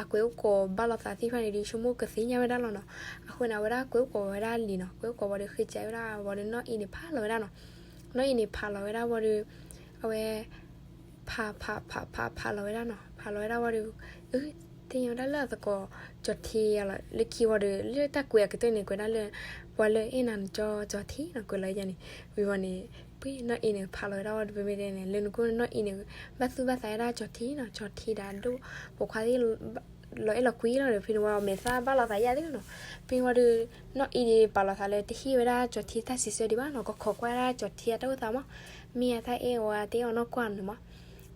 အကွဲးအိၣ်ကီးဘၣ်လိာ်သးသ့ၣ်တဖၣ်န့ၣ်ဒီး ဆိကမိၣ်ကသ့ၣ်ညါဝဲဒၣ်လီၤနီၤ. အဃိန့ၣ် အဝဲဒၣ်ကွဲးအိၣ်ကီးဝဲဒၣ်လံာ်နီၤ. ကွဲးအိၣ်ကီးဝံၤဒီး ဃ့ကးဝဲဒၣ်ဝံၤဒီး နီၢ်အံၤန့ၣ်ဖးလီၤဝဲဒၣ်နီၤ. နီၢ်အံၤန့ၣ်ဖးလီၤဝဲဒၣ်ဝံၤဒီး အဝဲ ဖးဖးဖးဖးဖးလီၤဝဲဒၣ်နီၤ. ဖးလီၤဝဲဒၣ်ဝံၤဒီး အၢ သ့ၣ်ညါဝဲဒၣ်လၢအသကိးကၠီၤထံယါလီၤ လၢခံဝံၤဒီး လၢတၢ်ကွဲးအကတၢၢ်န့ၣ် ကွဲးဒၣ်လၢ ပှၤလၢအဲၣ်နၤနကၠီကၠီၤထံနီၤ ကွဲးလီၤယါန့ၣ်. ဝံၤဝံၤန့ၣ် ပှၤနီၢ်အံၤန့ၣ် ဖးလီၤဝဲဒၣ်ဝံၤဒီး ပမ့ၢ်တဲန့ၣ် လၢနကိၣ်နီၢ်အံၤန့ၣ် ဘၣ်သူၣ်ဘၣ်သးဝဲဒၣ်ကၠီၤထံနီၤ. ကၠီၤထံဒၣ်ဒိၣ် ပိာ်ခွါသ့ၣ် လီၤအဲၣ်လီၤကွံလီၤဒီး ဖဲန့ၣ်ဝံၤ အမဲာ်သၣ်ဘၣ်လိာ်သးယါသ့နီၤ. ဖဲန့ၣ်ဝံၤဒီး နီၢ်အံၤဒ်ပာ်လီၤသးလၢတဟ့ၣ်ဝဲဒၣ်ကၠီၤထံတၢ်စံးဆၢဒံးဘၣ်နီၤ ကခိးကွၢ်ဒၣ်ကၠီၤထံအတၢ်အိၣ်သးမး. မ့ၢ်အတၢ်အဲၣ်ဝဲတအဲၣ်အီၤနီၢ်ကွၢ်န့ၣ်မး.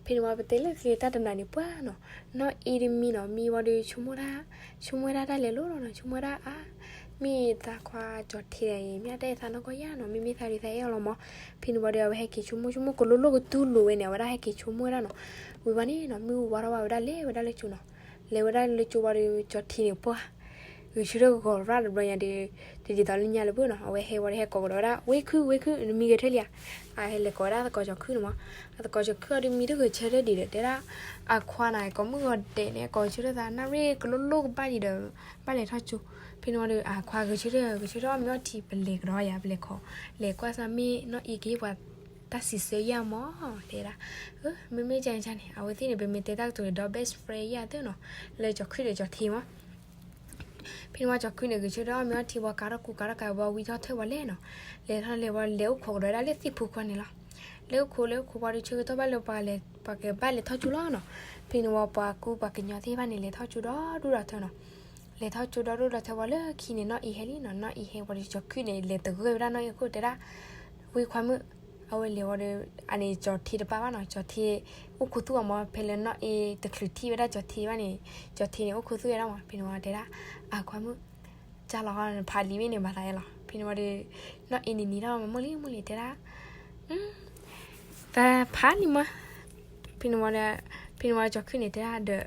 ဖဲန့ၣ်ဝံၤ ပတဲလၢကျဲတၢ်တနၤန့ၣ်ပှၢ်နီၤ နီၢ်အံၤဒ်မံနီၤ မံဝံၤဒီး ဆိကမိၣ်ဒၣ် ဆိကမိၣ်ဝဲဒၣ်တၢ်လဲၤလိၤလီၤနီၤ ဆိကမိၣ်ဝဲဒၣ်အါ မ့ၢ်သးခွါကၠီၤထံဒၣ်အံၤ မ့ၢ်အတၢ်အဲၣ်သးနီၢ်ကီၢ်ယါနီၤ မ့မ့ၢ်သးဒုးသးအဲၣ်အီၤလီၤမး. ဖဲန့ၣ်ဝံၤဒီး အဝဲဟဲက့ၤဆိကမိၣ် ဆိကမိၣ်ကလိလိၣ်ကတူၢ်လိာ်ဝဲန့ၣ် အဝဲဒၣ်ဟဲက့ၤဆိကမိၣ်ဝဲဒၣ်နီၤ. ဝံၤဝံၤန့ၣ်နီၤ မုၢ်ဝါထီၣ်ဝဲဒၣ်လဲၤဝဲဒၣ်လၢကၠိနီၤ. လဲၤဝဲဒၣ်လၢကၠိဝံၤဒီး ကၠီၤထံန့ၣ်ပှၢ် ဂဲၤဆၢထၢၣ်ဂီၤရၣ်တဘျီညါဒီး တဒ်သိးလၢညါလၢၤဘၣ်နီၤ အဝဲဟဲဝံၤဒီးဟဲကိးကဒီးဝဲဒၣ် ဝ့ၢ်ခုၣ် ဝ့ၢ်ခုၣ် နမံဂဲၤဆၢထၢၣ်လံဧါ. အဟဲလဲၤကိးဝဲဒၣ်သကိးကၠီၤခုၣ်န့ၣ်မး. အသကိးကၠီၤခုၣ်အီၤဒီးမံတဂဲၤဆၢထၢၣ်ဒံးဒီး တဲဒၣ် အခွါန့ၣ် ကိးမုၢ်ဂီၤဒဲးန့ၣ် ကိးဆၢထၢၣ်သး နၣ်ရံၣ်ကလိလိၣ်ကဘၣ်ဒံးဒီး ဘၣ်လဲၤထီၣ်ကၠိ. ဖဲန့ၣ်ဝံၤဒီး အခွါဂဲၤဆၢထၢၣ် ဂဲၤဆၢထၢၣ်အီၣ်မ့ၤအီထံ ပလဲၤကဒီးယါ ပလဲၤခိး လဲၤကွၢ်စၢ်မ့ၢ်နီၢ်အံၤကဟ့ၣ်ပှၤတၢ်စံးဆၢယါမး တဲဒၣ်. မ့မ့ၢ်ကန့ၣ်န့ၣ် အဝဲသ့ၣ်န့ၣ် ပမ့ၢ်တဲတၢ်ကတိၤဒီး best friend ယါသ့နီၤ လၢကၠီၤခုၣ်ဒီးကၠီၤထံမး. ဖဲန့ၣ်ဝံၤကၠီၤခုၣ်န့ၣ် ဂဲၤဆၢထၢၣ်အီၣ်မ့ၤအီထံဝံၤ ကးထီၣ်ကူကးထီၣ်ကးဝံၤ ဝံထီၣ်ထၢၣ်ဝံၤလဲၣ်နီၤ. လဲၤထီၣ်လဲၤဝံၤ လဲၤအိၣ်ခိးကဒီးဝဲဒၣ်လၢသ့ၣ်ဖူခွါန့ၣ်လီၤ. လဲၤအိၣ်ခိးလဲၤအိၣ်ခိးဝံၤဒီး ဆၢကတီၢ်ဘၣ်လၢပှၤလဲၤ ပှၤကဘၣ်လဲၤထီၣ်ကၠိလီၤနီၤ. ဖဲန့ၣ်ဝံၤပှၤကူပှၤကညီသ့ၣ်တဖၣ်န့ၣ် လဲၤထီၣ်ကၠိဒီဒူၣ်ဒီထၢနီၤ. လဲၤထီၣ်ကၠိဒီဒူၣ်ဒီထၢဝံၤလၢခံန့ၣ် နီၢ်အံၤဟဲလံနီၤ. နီၢ်အံၤဟဲဝံၤဒီး ကၠီၤခုၣ်န့ၣ် လဲၤသဂၢၢ်ဝဲဒၣ်နီၢ်အံၤအခိၣ် တဲဒၣ် ဝံခွါမုၣ် အဝဲလဲၤဝံၤဒီး အန့ၣ်ကၠီၤထံတပၢ်ဘၣ်နီၤ ကၠီၤထံ အိၣ်ခူသူၣ်အီၤမး ဖဲလၢနီၢ်အံၤတချုးထံၣ်ဝဲဒၣ်ကၠီၤထံဘၣ်န့ၣ် ကၠီၤထံန့ၣ် အိၣ်ခူသူၣ်ဝဲဒၣ်မး. ဖဲန့ၣ်ဝံၤတဲဒၣ် အခွါမုၣ် ကၢ်လီၤဟီ ဖးလံာ်ဘ့ၣ်န့ၣ် ဘၣ်သးအဲၣ်လီၤ. ဖဲန့ၣ်ဝံၤဒီး နီၢ်အံၤန့ၣ်နံၤထီၣ်မး မိၢ်လံမိၢ်လံတဲဒၣ် သးဖးလံာ်မး. ဖဲန့ၣ်ဝံၤဒီး ဖဲန့ၣ်ဝံၤကၠီၤခုၣ်န့ၣ်တဲဒၣ်ဒီး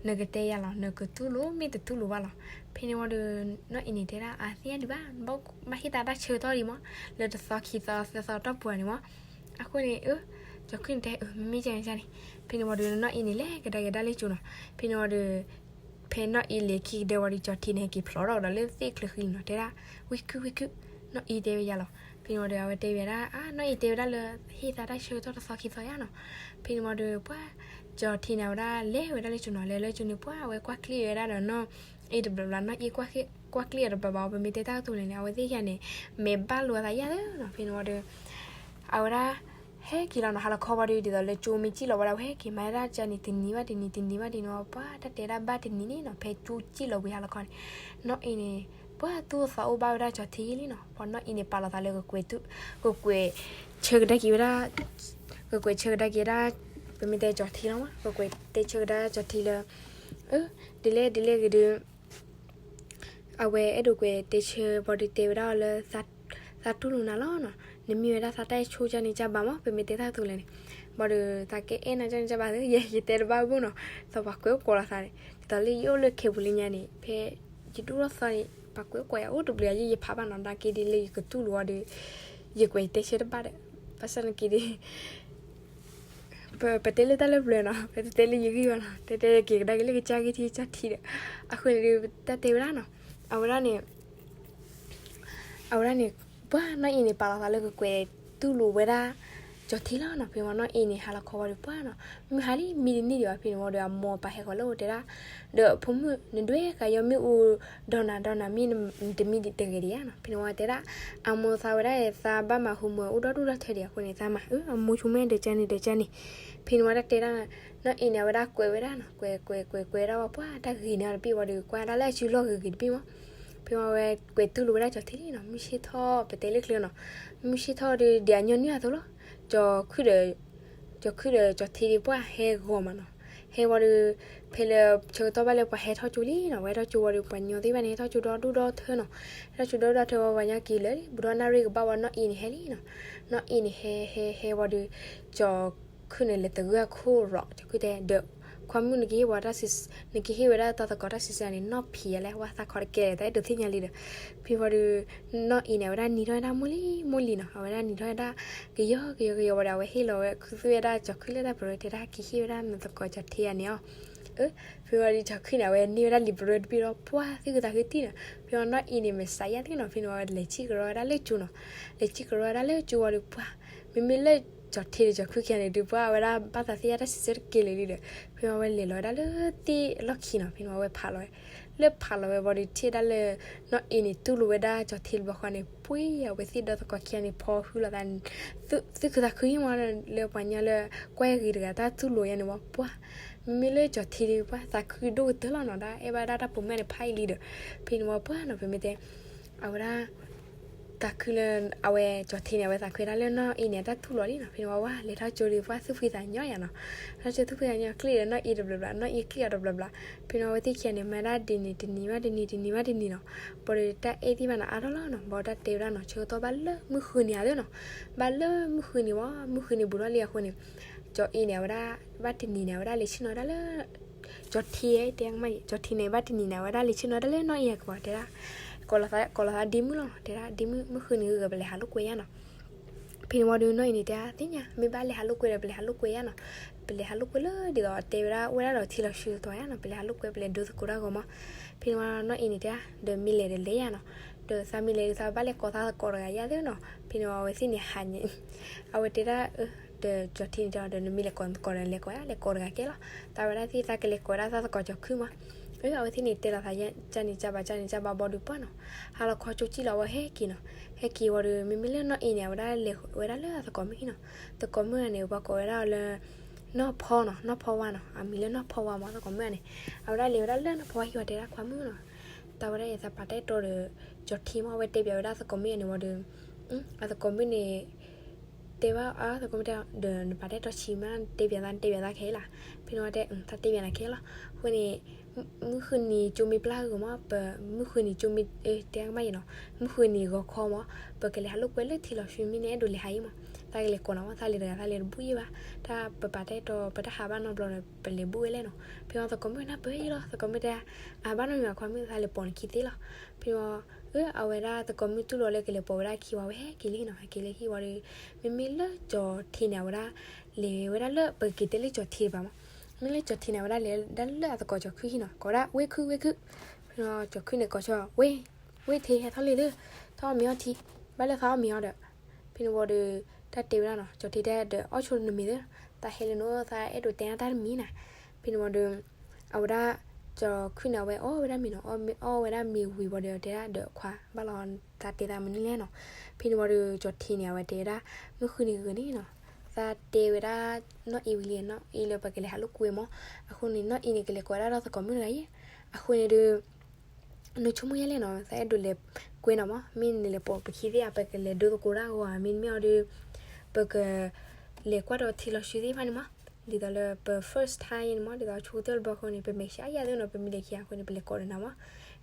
နကတဲယၤလီၤ နကတူၢ်လိာ်မ့ၢ်တတူၢ်လိာ်ဘၣ်လီၤ. ဖဲန့ၣ်ဝံၤဒီး နီၢ်အံၤန့ၣ်တဲဒၣ် အသ့ၣ်ညါဒံးဘၣ် ဘၣ်ဟ့ၣ်သးတၢ်ဆၢကတီၢ်ဒံးမး လၢတသီခံသီသၢသီတီၢ်ပူၤန့ၣ်မး. အဃိန့ၣ် ကၠီၤခုၣ်န့ၣ်တဲ မ့မ့ၢ်ကန့ၣ်န့ၣ်. ဖဲန့ၣ်ဝံၤဒီး နီၢ်အံၤန့ၣ်လဲၤကဒါက့ၤဒၣ်လၢကၠိနီၤ. ဖဲန့ၣ်ဝံၤဒီး ဖဲနီၢ်အံၤလဲၤခံကဒဲဝံၤဒီး ကၠီၤထံန့ၣ် ဟဲက့ၤဖျိးထီၣ်ကဒီးလၢသ့ၣ်ချၢဃံလံနီၤ တဲဒၣ် ဝံခုၣ် ဝံခုၣ် နီၢ်အံၤတဲဝဲယၤလီၤ. ဖဲန့ၣ်ဝံၤဒီး အဝဲတဲဝဲဒၣ် အါ နီၢ်အံၤတဲဝဲဒၣ်လၢ ဟ့ၣ်သးတၢ်ဆၢကတီၢ်တသီခံသီယါနီၤ. ဖဲန့ၣ်ဝံၤဒီး ပှၤ ကၠီၤထံန့ၣ် အဝဲဒၣ်လဲၤဝဲဒၣ်လၢကၠိနီၤ လဲၤလၢကၠိန့ၣ် ပှၤအဝဲကွၢ်ကျ့ၣ်ဝဲဒၣ်ဒီးနီၢ်အံၤတဘျီဘျီ နီၢ်အံၤကွၢ်ကျ့ၣ် ကွၢ်ကျံၣ်အီၤတဘၣ်ဘၣ် ပမ့ၢ်တဲတၢ်ကတိၤလဲၣ်န့ၣ် အဝဲသ့ၣ်ခံဂၤန့ၣ် မဲာ်ဘၣ်လိာ်အသးယါသ့နီၤ. ဖဲန့ၣ်ဝံၤဒီး အဝဲဒၣ် ဟဲက့ၤလီၤနီၤ ဟါလီၤခီဝံၤဒီး ဒ်သိးလၢကၠိမ့ၢ်စံၣ်လီၤဝဲဒၣ် ဝဲဟဲက့ၤမၤဒၣ်ကန့ၣ် တနံၤဘၣ်တနံၤ တနံၤဘၣ်တနံၤနီၤ ပှၤတၢ်တဲဒၣ်ဘၣ်တနံၤန့ၣ်နီၤ ဖဲကၠိစံၣ်လီၤဝံၤဟါလီၤခီန့ၣ် နီၢ်အ့န့ၣ် ပှၤသူၣ်အိၣ်သးအိၣ်ဘၣ်ဝဲဒၣ်ကၠီၤထံလံနီၤ. ပှၤနီၢ်အ့န့ၣ် ပာ်လီၤသးလၢကကွဲး ကကွဲးဆၢကဒါက့ၤဝဲဒၣ် ကကွဲးဆၢကဒါက့ၤဝဲဒၣ် ပမ့ၢ်တဲကၠီၤထံလီၤမး ကကွဲးတဲဆၢကဒါကၠီၤထံလၢ အၢ ဒ်လဲၣ်ဒ်လဲၣ်ဂ့ၤဒီး အဝဲအဲၣ်ဒိးကွဲးတဲဆၢဘၣ်ဒီးတဲဝဲဒၣ်အီၤလၢ သးတူၢ်လိာ်နၤလီၤနီၤ. နမ့ၢ်ဝဲဒၣ်သးတၢ်အဲၣ်ဆိကၢ်န့ၣ်ကၢ်ဘၣ်မး ပမ့ၢ်တဲတၢ်ကတိၤလဲၣ်န့ၣ် ဘၣ်ဒီးသးကအဲၣ်နၤကၢ်န့ၣ်ကၢ်ဘၣ်သ့ ယဲယတဲတဘၣ်ဘၣ်နီၤ. သးပှၤကွဲးအိၣ်ကိးလီၤသးန့ၣ် ဒ်သိးလၢယအိၣ်လၢခ့ပူၤလၢညါန့ၣ် ဖဲယဒိၣ်ထီၣ်သီန့ၣ် ပှၤကွဲးအိၣ်ကိးယၤအိၣ်တဘျုးယဲ ယဖးဘၣ်နီၤ နာ်က့ဒ်လၢယကတူၢ်လိာ်အီၤဒီး ယကွဲးတဲဆၢတဘၣ်ဒီး ဘၣ်ဆၣ်နာ်က့ဒီး ပတဲလၢတၢ်လၢပျၢၤနီၤ ပတတဲလၢယဂံၢ်ဘၣ်နီၤ တဲတဲက့ၤကဒါက့ၤလၢကစၢ်ဂံၢ်ထံကစၢ်ထံဒီး အဃိန့ၣ်ဒီး တၢ်တဲဝဲဒၣ်နီၤ အဝဲဒၣ်န့ၣ် အဝဲဒၣ်န့ၣ် ပှၤနီၢ်အ့န့ၣ် ပာ်လီၤသးလၢကကွဲးတူၢ်လိာ်ဝဲဒၣ် ကၠီၤထံလီၤနီၤ. ဖဲမ့ၢ်နီၢ်အ့န့ၣ် ဟါလီၤခီဝံၤဒီးပှၤနီၤ မုၢ်ဟါလံ မံတနံၣ်ဒံးဘၣ် ဖဲန့ၣ်ဝံၤဒီးအမိၢ်ပာ်ဟဲဃီၤလၢအအိၣ်တဲဒၣ် ဒီးဖိမုၣ် နဒွဲၣ်ဃာ်ယီၤမ့ၣ်အူဒီးနၤဒီးနၤမ့ၢ်နတမံတဂ့ၤဒံးဧါနီၤ. ဖဲန့ၣ်ဝံၤတဲဒၣ် အမိၢ်သးဝဲဒၣ် သးဘၣ်မၤဟူးမၤအူဒီဒူၣ်ဒီထၢဒံးအဃိန့ၣ် သးမၤအၢ အမိၢ်ဆိကမိၣ်ဒီးကန့ၣ်ဒီးကန့ၣ် ဖဲန့ၣ်ဝံၤတၢ်တဲဒၣ် နီၢ်အ့န့ၣ် အဝဲဒၣ်ကွဲးဝဲဒၣ်နီၤ ကွဲးကွဲးကွဲးကွဲးဒၣ်ဝဲပှၤတၢ်ဂ့ၤန့ၢ်အီၤတဘ့ၣ်ဝံၤဒီး ကွၢ်ဒၣ်လၢအစုလီၢ်ဂ့ၤဂ့ၤတဘ့ၣ်မး ဖဲမ့ၢ်ဝဲကွဲးတူၢ်လိာ်ဝဲဒၣ်ကၠီၤထံလံနီၤ မုၢ်ဆ့ၣ်ထီၣ် ပတဲလၢချၢနီၤ မုၢ်ဆ့ၣ်ထီၣ်ဒီး ဒ်အညီနုၢ်အသိးလီၤ ကၠီၤခုၣ်ဒီး ကၠီၤခုၣ်ဒီးကၠီၤထံဒီးပှၤဟဲဂီၤမးနီၤ ဟဲဝံၤဒီး ဖဲလၢဆၢကတီၢ်ဘၣ်လၢပှၤဟဲထီၣ်ကၠိလံနီၤ ပှၤဟဲထီၣ်ကၠိဝံၤဒီး ပှၤညီသ့ၣ်တဖၣ်န့ၣ် ဟဲထီၣ်ကၠိဒီဒူၣ်ဒီထၢနီၤ ဟဲထီၣ်ကၠိဒီဒူၣ်ဒီထၢဝံၤ ပှၤညီက့ၤလၢာ်လံ ဘူးဒီးနၣ်ရံၣ်ကဘၣ်ဝံၤ နီၢ်အ့န့ၣ်ဟဲလံနီၤ နီၢ်အ့န့ၣ်ဟဲဟဲဟဲဝံၤဒီး ကၠီၤခုၣ်န့ၣ်လဲၤသဂၢၢ်အခိၣ်ရီး ကၠီၤခုၣ်တဲဒီး ခွါမုၣ်နကဟ့ၣ်ဝဲတၢ်ဆံး နကဟ့ၣ်ဝဲဒၣ်တၢ်သကိးတၢ်ဆံးစၢ်န့ၣ် နီၢ်ဖံးယၤလဲၣ် ဝဲသးခီတကဲလဲၣ် တၢ်အဲၣ်ဒိးသ့ၣ်ညါလံဒီး ဖဲဝံၤဒီး နီၢ်အ့န့ၣ် အဝဲဒၣ်နံၤထီၣ်ဝဲဒၣ်မိၢ်လံမိၢ်လံနီၤ အဝဲဒၣ်နံၤထီၣ်ဝဲဒၣ် ကယီကယီကယီဝံၤဒီး အဝဲဟ့ၣ်လီၤဝဲ ခူသူၣ်ဝဲဒၣ်ကၠီၤခုၣ်လၢတၢ်ပရၢတဲဒၣ် ကဟ့ၣ်ဝဲဒၣ်နသကိးကၠီၤထံယၤန့ၣ်အီၤ အၢ ဖဲဝံၤဒီးကၠီၤခုၣ်န့ၣ် အဝဲန့ၢ်ဝဲဒၣ်လံာ်ပရၢတဘ့ၣ်ဒီး ပှၤသူၣ်ခုသးခုတံၢ်နီၤ ဖဲဝံၤနီၢ်အ့န့ၣ် မဲာ်ဆှးယါသ့နီၤ ဖဲန့ၣ်ဝံၤလဲၤဆံၣ်ကရီဝဲဒၣ်လၢကၠိနီၤ လဲၤဆံၣ်ကရီဝဲဒၣ်လၢကၠိဝံၤဒီးပှၤ မ့မ့ၢ်လၢကၠီၤထံဒီးကၠီၤခုၣ်ခံဂၤန့ၣ်ဒီး ပှၤအဝဲဒၣ်ဘၣ်သးသ့ၣ်ညါတၢ်စံးဆၢတကဲလၢာ်လံဒီး ဖဲဝံၤဝဲလဲၤလီၤဝဲဒၣ်လၢသ့ၣ်အလီၢ်ခံနီၤ ဖဲန့ၣ်ဝံၤဝဲဖးလီၤဝဲ လၢဖးလီၤဝဲဝံၤဒီး ထံၣ်ဝဲဒၣ်လၢ နီၢ်အ့န့ၣ် တူၢ်လိာ်ဝဲဒၣ်ကၠီၤထံတဘျီဃီန့ၣ် ပှ့ၤအဝဲသ့ၣ်ဒီသကိးခံဂၤန့ၣ် ဖီဟုလိာ်သး သူၣ်ခုသးခုယံမး လၢပှၤညီလၢ ကွၢ်ဂ့ၤတဂၤတၢ်တူၢ်လိာ်ယါန့ၣ်ဝံၤ ပှၤ မ့မ့ၢ်လၢကၠီၤထံဒီး ပှၤသးခုဒိၣ်ကတၢၢ်လီၤနီၤ တၢ်အဲၣ်ဘၣ်ဒၣ်တၢ်ပိာ်မုၣ်န့ၣ်ဖးအံၤလံဒီး ဖဲန့ၣ်ဝံၤပှၤနီၤ ပမ့ၢ်တဲ အဝဲဒၣ် သးခုလၢ အဝဲကၠီၤထံန့ၣ် အဝဲသးခုဝဲဒၣ်လၢနီၢ်အ့န့ၣ် အတၢ်တူၢ်လိာ်လံနီၤ ဖဲန့ၣ်ဝံၤဝဲလဲၤထီၣ်ကၠိဒီး ပှၤသူၣ်ဖှံသးညီယါနီၤ ထီၣ်ကၠိသူၣ်ဖှံသးညီ ကျ့ၣ်ဒီးနီၢ်အ့တဘျီဘျီ နီၢ်အ့ကျ့ၣ်အီၤတဘျီဘျီ ဖဲန့ၣ်ဝံၤအဝဲသ့ၣ်ခံဂၤန့ၣ် မၤဒၣ်ဒ်န့ၣ် တနံၤဘၣ်တနံၤ တနံၤဘၣ်တနံၤနီၤ ဘၣ်ဒီးတၢ်အဲၣ်သ့ၣ်မးနီၤ အါထီၣ်လီၤနီၤ ဘၣ်တၢ်တဲဝဲဒၣ်နီၤ ဆၢကတီၢ်ဘၣ်လၢမုၢ်ဃုနံၤဧါသ့နီၤ ဘၣ်လၢမုၢ်ဃုနံၤဝံၤ မုၢ်ဃုနံၤဘူးထီၣ်လံအဃိန့ၣ် ကၠီၤအ့န့ၣ် အဝဲဒၣ် ဘၣ်တနံၤန့ၣ် အဝဲဒၣ်လဲၤဆ့ၣ်နီၤဝဲဒၣ်လၢ ကၠီၤထံတဲမး ကၠီၤထံန့ၣ် ဘၣ်တနံၤန့ၣ် အဝဲဒၣ်လဲၤဆ့ၣ်နီၤဝဲဒၣ်လၢနီၢ်အ့အကပၤ တဲဒၣ် ကိးလီၤသးဒ့မုၣ်လီၤ တဲဒၣ်ဒ့မုၣ် မုၢ်ဃုနံၤဂ့ၤဂ့ၤ ပလဲၤဟးလိာ်ကွဲယါနီၤ ဖဲန့ၣ်ဝံၤဒီးနီၢ်အ့န့ၣ်တဲ သ့ၣ်ညါ မ့ၢ်ဘၣ်လဲၤဟးလိာ်ကွဲဒီး ပလဲၤဟးလိာ်ကွဲယါနီၤ ပလဲၤဟးလိာ်ကွဲလၢဒ်သိးတဲဝဲဒၣ်အိၣ်ဝဲဒၣ်ဒီးထံလီၤဆှုတတီၤယါနီၤ ပလဲၤဟးလိာ်ကွဲ ပလဲၤဒိသကိးတၢ်ဂီၤမး ဖဲန့ၣ်ဝံၤနီၢ်အ့န့ၣ်တဲ ဒီးမ့ၢ်လဲၤဒီးလဲၤယါနီၤ ဒီးသးမ့ၢ်လဲၤဒီး သးဘၣ်လဲၤကိးသးသကိးတဂၤယါသ့နီၤ ဖဲန့ၣ်ဝံၤအဝဲသ့ၣ်န့ၣ်ဟးန့ၣ် အဝဲတဲဒၣ် ဒီးကၠီၤထံန့ၣ်တဲ ဒီးနမ့ၢ်လဲၤကိးသကိးဒီး လဲၤကိးယါ လဲၤကိးတဂၤကဲလီၤ သးဝဲဒၣ်သ့ၣ် သးကလဲၤကိးဒၣ်သးသကိးကၠီၤခုၣ်မး အဝဲသ့ၣ်န့ၣ်တဲလီၤသး ကန့ၣ်ကဘၣ် ကန့ၣ်ကဘၣ်ဘီဒုးပှၢ်နီၤ ဟါလီၤခီကၠိကၠံၣ်လီၤဝဲဟဲက့ၤနီၤ ဟဲက့ၤဝံၤဒီး မ့မ့ၢ်လၢနီၢ်အ့န့ၣ် အဝဲဒၣ်လဲၤဝဲဒၣ်လၢအသကိးမုၣ်ဟံၣ်နီၤ သကိးမုၣ်န့ၣ် ပှၤကိးဝဲဒၣ်အီၤလၢ နီၢ်ဖီနီၤ နီၢ်ဖီဝါနီၤ အမံၤလၢနီၢ်ဖီဝါမး သကိးမုၣ်န့ၣ် အဝဲဒၣ်လဲၤဝဲဒၣ်လၢနီၢ်ဖီဝါဟံၣ်ဝံၤတဲဒၣ်ခွါမုၣ်နီၤ သးဝဲဒၣ်အံၤသးပာ်တၢ်အဲၣ်တီဒီး ကၠီၤထံမး အဝဲတဲပၠးဝဲဒၣ်သကိးမုၣ်န့ၣ်ဝံၤဒီး အသကိးမုၣ်န့ၣ် တဲဘၣ်အသကိးမုၣ်တဲ ဒီးနပာ်တၢ်အဲၣ်တီဆံးမး တဲပၠးသး တဲပၠးသးခဲအံၤလီၤ ဖဲန့ၣ်ဝံၤတဲ သးတဲပၠးနၤခဲလီၤ အဃိန့ၣ် မုၢ်ဃုနံၤကၠိမ့ၢ်ပျၢ်ဂ့ၤမး ပမုၢ်ဃုနံၤကၠိမ့ၢ် တဲမးနီၤ မုၢ်ဃုနံၤဂီၤခီမး ပကလဲၤဟးလိာ်ကွဲလၢထံလီၤဆှု မ့ၢ်နအဲၣ်ဒိးလဲၤဟးအံၤမး သးကလဲၤကိးနၤမး သးလဲၤတဂၤ သးလဲၤတဘူၣ်အံၤဘၣ် တၢ်ပပာ်တၢ်အဲၣ်တီ ပတၢ်ဟးဘၣ်နီတဘျီဒီး ပလဲၤဘူၣ်ဝဲလဲၣ်နီၤ ဖဲန့ၣ်သကိးမုၣ်နၢ်ပၢၢ်အံၤလီၤ သကိးမုၣ်တဲ အဘၣ်နီတမံၤဘၣ်ခွါမုၣ် သးလဲၤပိာ်နခံသ့လီၤ ဖဲန့ၣ်ဝံၤ အဝဲဒၣ်သကိးမုၣ်တူၢ်လိာ်လၢကလဲၤပိာ်ဝဲဒၣ်ခံဝံၤ ဝဲဟဲက့ၤလၢဟံၣ်နီၤ ဟဲက့ၤလၢဟံၣ်ဝံၤဒီး မ့မ့ၢ်လၢကၠီၤထံန့ၣ် အဝဲဒၣ် လဲၤဝဲဒၣ်လၢ ပကက့ၤတဲလၢကၠီၤထံတပၤမး မ့မ့ၢ်လၢကၠီၤထံန့ၣ် အဝဲဒၣ်လဲၤဒၣ်လၢအသကိးကၠီၤခုၣ်ဟံၣ်နီၤ ကိးဝဲဒၣ် ဝ့ၢ်ခုၣ် ဝ့ၢ်ခုၣ် ဖဲန့ၣ်ဝံၤ ကၠီၤခုၣ်န့ၣ်ကိးဆၢ ဝ့ၢ် ဝ့ၢ်ထံ ဟဲထီၣ်လံသု ထီၣ်အီၣ်မ့ၤအီထံ ဘၣ်လၢသးအီၣ်မ့ၤအီဒီး ဖဲန့ၣ်ဝံၤဒီး တၢ်တဲဝဲဒၣ်နီၤ ကၠီၤထံတဲဒီး အီၣ်ဆိနမ့ၤသု သးဟဲလၢနအိၣ် သးအဲၣ်ဒိးတဲနၤတၢ်တမံၤနၤ ဖဲန့ၣ်ဝံၤဒီး အဝဲဒၣ် ကၠီၤခုၣ်န့ၣ် အဝဲအီၣ်ဝဲဒၣ်မ့ၤနီၤ, အီၣ်ဝဲဒၣ်မ့ၤဝံၤဝံၤဒီး တဲဒၣ်ဒီးခွါ ဘၣ်လီၤ သးတဲသးမနုၤလဲၣ်နီၤ. ဖဲန့ၣ်ဝံၤဒီး ကၠီၤထံန့ၣ် အဝဲတဲဝဲဒၣ် မုၢ်ဃုနံၤဂ့ၤန့ၣ်နီၤ, သးတဲဝဲဒၣ် နီၢ်အ့ဝံၤလံ, နီၢ်အ့လၢပကလဲၤဟးလိာ်ကွဲမး, အဃိန့ၣ် နီၢ်အ့န့ၣ် ကလဲၤကိးဝဲဒၣ်ဒီးသကိးမုၣ်တဂၤအံၤ, အဃိန့ၣ်ဒီး နဆိကမိၣ်ယဲလဲၣ်နီၤ, သးအဲၣ်ဒိးလဲၤကွဲနီၤမး, မ့ၢ်နလဲၤပိာ်ပခံသ့ၣ် အပကလဲၤဒိသကိးတၢ်ဂီၤဧါ, မ့တမ့ၢ်အီၤဒီး ပကလဲၤကွၢ်ဒီးထံလီၤဆှုသ့ၣ်တဖၣ်န့ၣ်မး, ဒ်သိးလၢပ first time န့ၣ်မး, ဒ်သိးဆိကတၢၢ်တဘျီဃီန့ၣ် ပမဲာ်ဆှးယၤသ့နီၤ, ပမ့ၢ်လဲၤခံအဃိန့ၣ် ပလဲၤကိးဒီးနၤမး.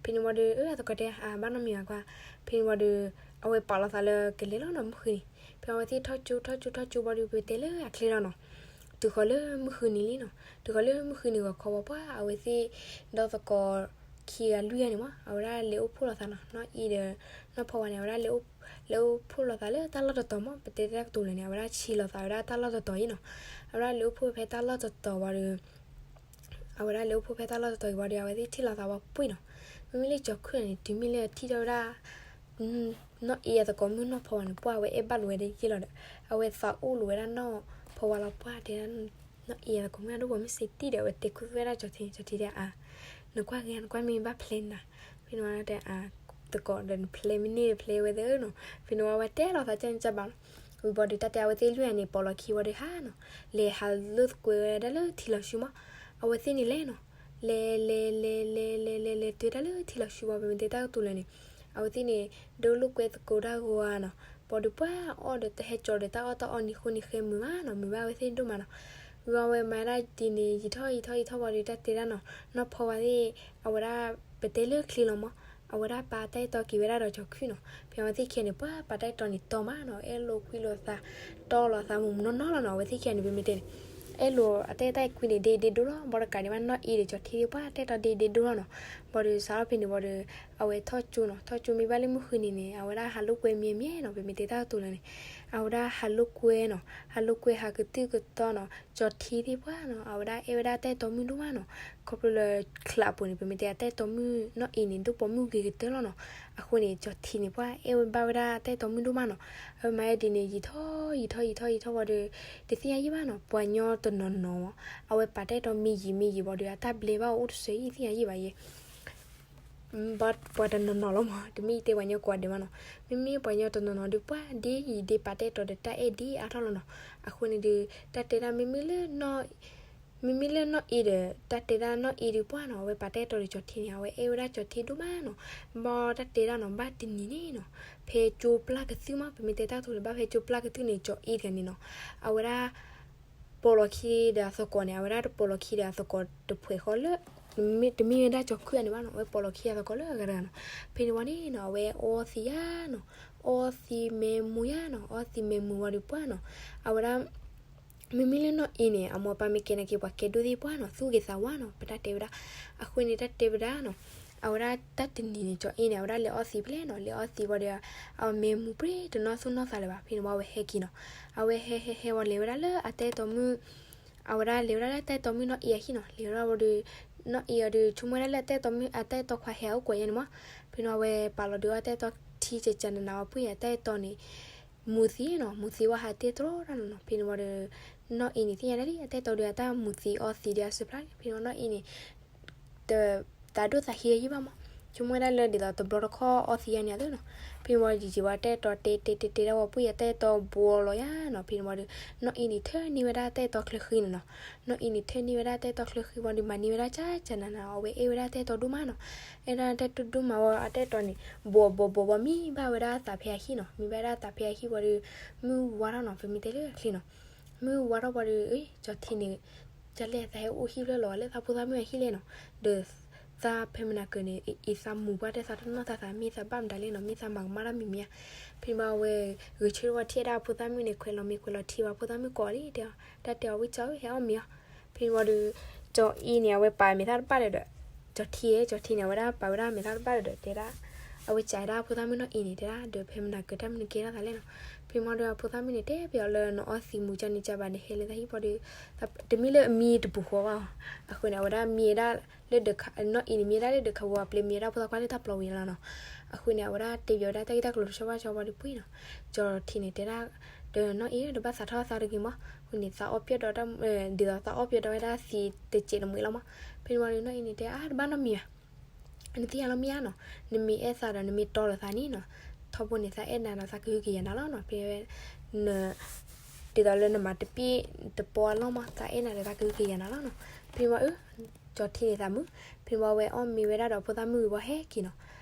ဖဲန့ၣ်ဝံၤဒီး အသကိးတဲ အဘၣ်နီတမံၤဘၣ်ခွါ, ဖဲန့ၣ်ဝံၤဒီး အဝဲပာ်လီၤသးလၢကလဲၤလီၤနီၤ မုၢ်ဃုနံၤ, ဖဲအဝဲသ့ၣ်ထီၣ်ကၠိ ထီၣ်ကၠိ ထီၣ်ကၠိဝံၤဒီး ပတဲလၢအချ့လီၤနီၤ, တုၤဃီၤလၢမုၢ်ဃုနံၤလံနီၤ, တုၤဃီၤလၢမုၢ်ဃုနံၤဂီၤခီဝံၤပှၢ် အဝဲသ့ၣ် ဒီသကိးခံဂၤလွံၢ်ဂၤန့ၣ်မး အဝဲဒၣ်လဲၤအိၣ်ဖှိၣ်လိာ်သးနီၤ, နီၢ်အ့ဒီး နီၢ်ဖီဝါန့ၣ် အဝဲဒၣ် လဲၤအိၣ်ဖှိၣ်လိာ်သးလၢတၢ်လီၢ်တတီၤမး, ပတဲတၢ်ကတိၤလၢာ်န့ၣ် အဝဲဒၣ်ဆံးလိာ်သးဝဲဒၣ်တၢ်လီၢ်တတီၤအံၤနီၤ, အဝဲဒၣ်လဲၤအိၣ်ဖှိၣ်ဖဲတၢ်လီၢ်တတီၤဝံၤဒီး အဝဲဒၣ်လဲၤအိၣ်ဖှိၣ်ဖဲတၢ်လီၢ်တတီၤအံၤဝံၤဒီး အဝဲသ့ၣ်ထံၣ်လိာ်သးဝံၤပှ့ၤနီၤ, မ့မ့ၢ်လၢကၠီၤခုၣ်န့ၣ် တုၤမ့ၢ်လၢထံၣ်ထီၣ်ဝဲဒၣ် နီၢ်အ့အသကိးမုၣ်နီၢ်ဖီဝါန့ၣ် ပှၢ်အဝဲအဲၣ်ဘၣ်လိာ်ဝဲဒၣ်ယ့ၢ်လီၤဒီး အဝဲသးအိၣ်လိာ်ဝဲဒၣ်နီၢ်ဖီဝါလီၤပှၢ်တဲဒၣ် နီၢ်အ့အသကိးမုၣ်အဒိၣ်ပှၤမ့ၢ်စ့တံၢ်ဒီး အဝဲတဲခူသူၣ်ဝဲဒၣ်ကၠီၤထံန့ၣ် ကၠီၤထံတဲအါ, နကွၢ်ဂ့ၤ နကွၢ်မ့ၢ်ဘၣ်ဖျဲးနၤ, ဖဲန့ၣ်ဝံၤတဲအါ, သကိးဒီး နဖျဲးမ့ၢ်န့ၢ်တဖျဲးဝဲသ့နီၤ, ဖဲန့ၣ်ဝံၤအဝဲတဲလိာ်သးကၢ်န့ၣ်ကၢ်ဘၣ်နီၤ, ဝံၤဘၣ်ဒီးတၢ်တဲအဝဲသ့ၣ်လွံၢ်ဂၤန့ၣ် ပိာ်လီၤခံဝံၤဒီးဟးနီၤ, လဲၤဟးလိာ်ကွဲဝဲဒၣ်လၢထံလီၤဆှုမး, အဝဲသ့ၣ်န့ၣ်လဲၤနီၤ, လဲၤ လဲၤ လဲၤ လဲၤ လဲၤ လဲၤ လဲၤတုၤဝဲဒၣ်လၢထံလီၤဆှုဝံၤ ပမ့ၢ်တဲတၢ်ကတိၤလၢာ်န့ၣ်, အဝဲသ့ၣ်န့ၣ် ဒိလိာ်ကွဲသကိးတၢ်ဂီၤဧါနီၤ, ဘၣ်ဒီးပှၢ်အီၣ်ဒီးတၢ်ဟဲကၠီဒီးတၢ်အီၣ်တၢ်အီနံၤဃိနံၤဃဲ မုာ်မးနီၤ, မုာ်ဘၣ်အဝဲသ့ၣ်ဒိၣ်မးနီၤ, ဝံၤအဝဲမၤဒၣ်ဒ်န့ၣ် ယံာ်ထီၣ်ယံာ်ထီၣ်ယံာ်ထီၣ်ဝံၤဒီးတၢ်တဲဒၣ်နီၤ, နီၢ်ဖီဝါသ့ၣ် အဝဲဒၣ် ပတဲလၢချ့လီၤမး, အဝဲဒၣ်ပာ်တၢ်အဲၣ်တီက့ၤဝဲဒၣ်ဒီးကၠီၤခုၣ်နီၤ, ဖဲအဝဲသ့ၣ်ခံဂၤန့ၣ် ပှၢ်ပာ်တၢ်အဲၣ်တီန့ၣ်တီမးနီၤ, အဲၣ်လိာ်ကွံလိာ်သး, တီလိာ်သးမုာ်မုာ်နီၢ်နီၢ်လီၤနီၤ, အဝဲသ့ၣ်ခံဂၤန့ၣ် ပမ့ၢ်တဲန့ၣ် အဲၣ်လိာ်အတၢ်အဲၣ်တၢ်ကွံန့ၣ် ဒ့ဒ့ဒိၣ်လီၤ, ဘၣ်တကးဒံးဘၣ် နီၢ်အ့ဒီးကၠီၤထံသ့ၣ်ပှၢ်တၢ်အဲၣ်တီဒ့ဒိၣ်လီၤနီၤ, ဘၣ်ဒီးစးထီၣ်ဖဲန့ၣ်ဝံၤဒီး အဝဲထီၣ်ကၠိနီၤ, ထီၣ်ကၠိမ့ၢ်ဘၣ်လၢမုၢ်ဃုနံၤန့ၣ် အဝဲဒၣ်ဟးလိာ်ကွဲမံၤမံၤနီၤ, ပမ့ၢ်တဲတၢ်ကတိၤလၢာ်န့ၣ်, အဝဲဒၣ်ဟးလိာ်ကွဲနီၤ, ဟးလိာ်ကွဲဟးကတုၢ်ကတီၤနီၤ, ကၠီၤထံသ့ၣ်ပှၢ်နီၤ, အဝဲဒၣ်အဲၣ်ဝဲဒၣ်တၢ်အဲၣ်တီမုၣ်ဒိၣ်မးနီၤ, ခီဖျိလၢချးအပူၤန့ၣ် ပမ့ၢ်တဲအတၢ်အဲၣ်တီမုၣ်နီၢ်အ့န့ၣ် ဒိၣ်ပိာ်မုၣ်ဂ့ၤကတၢၢ်လီၤနီၤ, အဃိန့ၣ် ကၠီၤထံန့ၣ် ပှၢ်အဲၣ်ဝဲဘၣ်ဝဲဒၣ်တၢ်အဲၣ်တီမုၣ်ဒိၣ်မးနီၤ, အဝဲမၤဝဲဒ်န့ၣ် ယံာ်ထီၣ်ယံာ်ထီၣ်ယံာ်ထီၣ်ယံာ်ထီၣ်ဝံၤဒီး တသ့ၣ်ညါယံၣ်ဘၣ်နီၤ, ပှၤညီတနီၤနီၤမး, အဝဲပာ်တၢ်အဲၣ်တီမံၤယံာ်မံၤယံာ်ဝံၤဒီး အတၢ်ဘျဲဘၣ်အိၣ်တစဲးယံၣ် သ့ၣ်ညါယံၣ်ဘၣ်ယဲ ပှၤတနီၤနီၤလီၤမး, တမ့ၢ်တဲပှၤညီကိးဂၤဒဲးမးနီၤ, မ့မ့ၢ်ပှၤညီတနီၤနီၤဒီး ပှၢ်ဒ့ယံာ်ဒ့ပာ်တၢ်အဲၣ်တီဒီးတၢ်အဲၣ်ဒ့အါထီၣ်လီၤနီၤ, အဃိန့ၣ်ဒီး တၢ်တဲဒၣ် မ့မ့ၢ်လၢနီၢ်အ့ဒီး တၢ်တဲဒၣ်နီၢ်အ့ဒီးပှၢ်နီၤ, အဝဲပာ်တၢ်အဲၣ်တီဒီးကၠီၤထံန့ၣ် အဝဲအဲၣ်ဝဲဒၣ်ကၠီၤထံဒိၣ်မးနီၤ, ဘၣ်တၢ်တဲဒၣ်နီၤ ဘၣ်တနံၤန့ၣ်နီၤ, ဖဲကၠိပျၢ်ကသုၣ်မး ပမ့ၢ်တဲတၢ်ကတိၤလၢ ဘၣ်ဖဲကၠိပျၢ်ကသုၣ်န့ၣ် ကၠီၤအ့တဂၤန့ၣ်နီၤ, အဝဲဒၣ် ပိာ်လီၤခံဒီးအသကိးန့ၣ် အဝဲဒၣ်တပိာ်လီၤခံဒီးအသကိးတဖှဲးဃီလၢ တမ့ၢ်ဝဲဒၣ်ကၠီၤခုၣ်အန့ၣ်ဘၣ်နီၤ, အဝဲပိာ်လီၤခံအသကိးလၢအဂၤတဂၤနီၤ, ဖဲန့ၣ်ဝံၤန့ၣ်နီၤ အဝဲအီသံးယါနီၤ, အီသံးမဲာ်မူၤယါနီၤ, အီသံးမဲာ်မူၤဝံၤဒီးပှၢ်နီၤ, အဝဲဒၣ် မ့မ့ၢ်လၢနီၢ်အ့န့ၣ် အမိၢ်အပၢ်မ့ၢ်ကဲနာ်က့ၤပှၤကဲဒိၣ်သ့ၣ်ပှၢ်နီၤ, သူၣ်ဂ့ၤသးဝါနီၤ, ပတၢ်တဲဝဲဒၣ်, အဃိန့ၣ်တၢ်တဲဝဲဒၣ်နီၤ, အဝဲဒၣ်တၢ်တနံၤန့ၣ် ကၠီၤအ့န့ၣ် အဝဲဒၣ်လဲၤအီသံးဖဲလဲၣ်နီၤ, လဲၤအီသံးဝံၤဒီး အမဲာ်မူၤပြ့တနီၣ်သူၣ်နီၣ်သးလၢၤဘၣ်, ဖဲန့ၣ်ဝံၤအဝဲဟဲက့ၤနီၤ, အဝဲဟဲဟဲဟဲဝံၤလဲၤဝဲဒၣ်လၢအတၢ်အဲၣ်တီမုၣ် အဝဲဒၣ်လဲၤဝဲဒၣ်လၢတၢ်အဲၣ်တီမုၣ်နီၢ်အ့အဟံၣ်နီၤ, လဲၤဝဲဒၣ်ဝံၤဒီး နီၢ်အ့အီၤဒီး ဆိကမိၣ်ဝဲဒၣ်လၢအတၢ်အဲၣ်တီမုၣ် အတၢ်အဲၣ်တီခွါဟဲအိၣ်ကွၢ်ယါန့ၣ်မး, ဖဲန့ၣ်ဝံၤအဝဲပာ်လီၤဒုးအီၣ်တၢ်အဲၣ်တီထံကကနနၤဝံၤပှ့ၤအတၢ်အဲၣ်တီန့ၣ် မူၤသံးနီၤ, မူၤသံးဝံၤဟးတဲတြီတၢ်နီၤနီၤ, ဖဲန့ၣ်ဝံၤဒီး နီၢ်အ့န့ၣ် သ့ၣ်ညါဒၣ်လံ အတၢ်အဲၣ်တီဒီးအတၢ်မူၤသံးအီသံးဒီးအစုဖျါန့ၣ်, ဖဲန့ၣ်ဝံၤနီၢ်အ့န့ၣ် တ သးဒိၣ်သးဟ့ယံၣ်ဘၣ်မး, ဆိကမိၣ်ဝဲဒၣ်လၢဒ်သိးတဘျီတခီၣ်အီသံးယါန့ၣ်အသိးနီၤ, ဖဲန့ၣ်ဝံၤယံာ်ယံာ်ဝံၤတၢ်အဲၣ်တီတဲတဲတဲတဲဒၣ်ဝံၤပှ့ၤအတၢ်အဲၣ်တီဘှီလီၤယါနီၤ, ဖဲန့ၣ်ဝံၤဒီး နီၢ်အ့န့ၣ်ထၢန့ၢ်ဝဲဒၣ်တၢ်အဲၣ်တီချၢဃံန့ၣ်နီၤ, နီၢ်အ့န့ၣ်ထၢန့ၢ်ဝဲဒၣ်တၢ်အဲၣ်တီချၢဃံဝံၤဒီး မၤန့ၢ်ဝဲဒၣ်ကၠၢ်ကၠၢ်နၤနၤ အဝဲအဲၣ်ဝဲဒၣ်တၢ်အဲၣ်တီဒိၣ်မးနီၤ, အဲၣ်ဒၣ်တၢ်အဲၣ်တီဒိၣ်မးဝံၤ အတၢ်အဲၣ်တီန့ၣ် ဘှီဘှီဘှီဘှီ မံဘၣ်ဝဲဒၣ်သးဖဲအဟံၣ်နီၤ, မံဘၣ်ဝဲဒၣ်သးဖဲအဟံၣ်ဝံၤဒီး မုၢ်ဝါထီၣ်နီၤ, ပမ့ၢ်တဲလၢချ့နီၤ, မုၢ်ဝါထီၣ်ဝံၤဒီး ကၠီၤထံန့ၣ် ကလဲၣ်သးဟဲအိၣ်ဟံၣ်ဖျၢၣ်လီၤ လၢသးဖိသၣ်မုၣ်အဟံၣ်လဲၣ်နီၤ, ဒီးသးဖဲမနၤကၢၤန့ၣ် အံၤသးမူၤဘၣ်တဲသးတနီၣ်သးသး မ့ၢ်သးဘၣ်မတၤလဲၣ်နီၤ, မ့ၢ်သးမၤကမၣ်တၢ်မံၤမံၤဧါ, ဖဲန့ၣ်ဝံၤအဝဲဂဲၤဆၢထၢၣ်ဝံၤထံၣ်ဝဲဒၣ်အဖိသၣ်မုၣ်န့ၣ် ခွဲးလီၤမ့ၤခွဲးလီၤထံဝံၤ အဖိသၣ်မုၣ်ကိးလံတဲအီၤ, တၢ်တဲအီၤဝံၤကၠီၤဧၢ ဟဲအီၣ်မ့ၤအီၤ, ဖဲန့ၣ်ဝံၤဒီး ကၠီၤအ့န့ၣ် အဝဲပာ်မဲာ်သၣ်တဘၣ်ဒီး ကၠီၤထံဧၢ ကၠီၤထံန့ၣ် အဝဲဒၣ်ပာ်ဝဲဒၣ်မဲာ်သၣ်တဘၣ်ဒီး တဲဒၣ် အဝဲကးဒၣ်အဖိသၣ်မုၣ်နီၢ်အ့န့ၣ် တဲဒၣ် ဒီးဖဲမနၤကၢၤတၢ်မနုၤကဲထီၣ်သးလဲၣ်နီၤ, ဖဲန့ၣ်ဝံၤဒီးအဖိသၣ်မုၣ်န့ၣ် တဲပၠးအီၤလၢ နအီသံးမူၤကၢ်န့ၣ်ကၢ်ဘၣ်န့ၣ် ဟဲလၢသးဟံၣ်ပီဒီး တမ့ၢ်လၢအမံတပူၤဃီဘၣ်, အဃိန့ၣ် အဝဲဒၣ်မံဝဲဒၣ်လၢ နီၢ်အ့န့ၣ် မံဝဲဒၣ်လၢဒုးခးဝီၤအပျဲၢ် မံဝဲဒၣ်ဖိသၣ်ခွါလၢတၢ်ပျီဝံၤလီၤနီၤ, အဃိန့ၣ် အဝဲဒၣ်တဲပၠးဝဲဒၣ်တၢ်ဂ့ၢ်တၢ်ကျိၤတဆီဘၣ်ဆီဘၣ်ဒီးပှ့ၤနီၤ, ကၠီၤထံန့ၣ်တဲဒၣ် ဒီးနီၢ်အ့ တဘၣ်သးထီၣ်သးတဂ့ၤမး, ဝ န့ၣ် သးအီၣ်ပၠီၣ်ဒီး ဒ်သိးသးအီၣ်ပၠီၣ်ဒီးဝဲဒၣ်သံးတစဲးတမှဲၤလီၤမး. ဖဲန့ၣ်ဝံၤဒီးနီၢ်အ့န့ၣ်တဲ အါ တဘၣ်နီတမံၤဘၣ်, နသ့ၣ်ညါလီၤမ့ၢ်ဧါနီၤ, နမ့ၢ်အဲၣ်သးဒီးနမ့ၢ်တီလိာ်သးန့ၣ်နီၤ, ထီဘိန့ၣ် သးအဲၣ်နၤဒီးသးကဟုကယာ်နၤလီၤနီၤ. ဖဲ ဒ်သိးလၢနမၤတပ့ၢ်တပီအလီၢ်မး သးအဲၣ်နၤဒီးသးကဟုကယာ်နၤလီၤနီၤ. ဖဲန့ၣ်ဝံၤ အၢ ကၠီၤထံန့ၣ်သးမုာ်. ဖဲန့ၣ်ဝံၤအဝဲအီၣ်မ့ၤဝဲဒၣ်ဒီးဖိသၣ်မုၣ်ဝံၤဘၣ်ဟဲက့ၤနီၤ.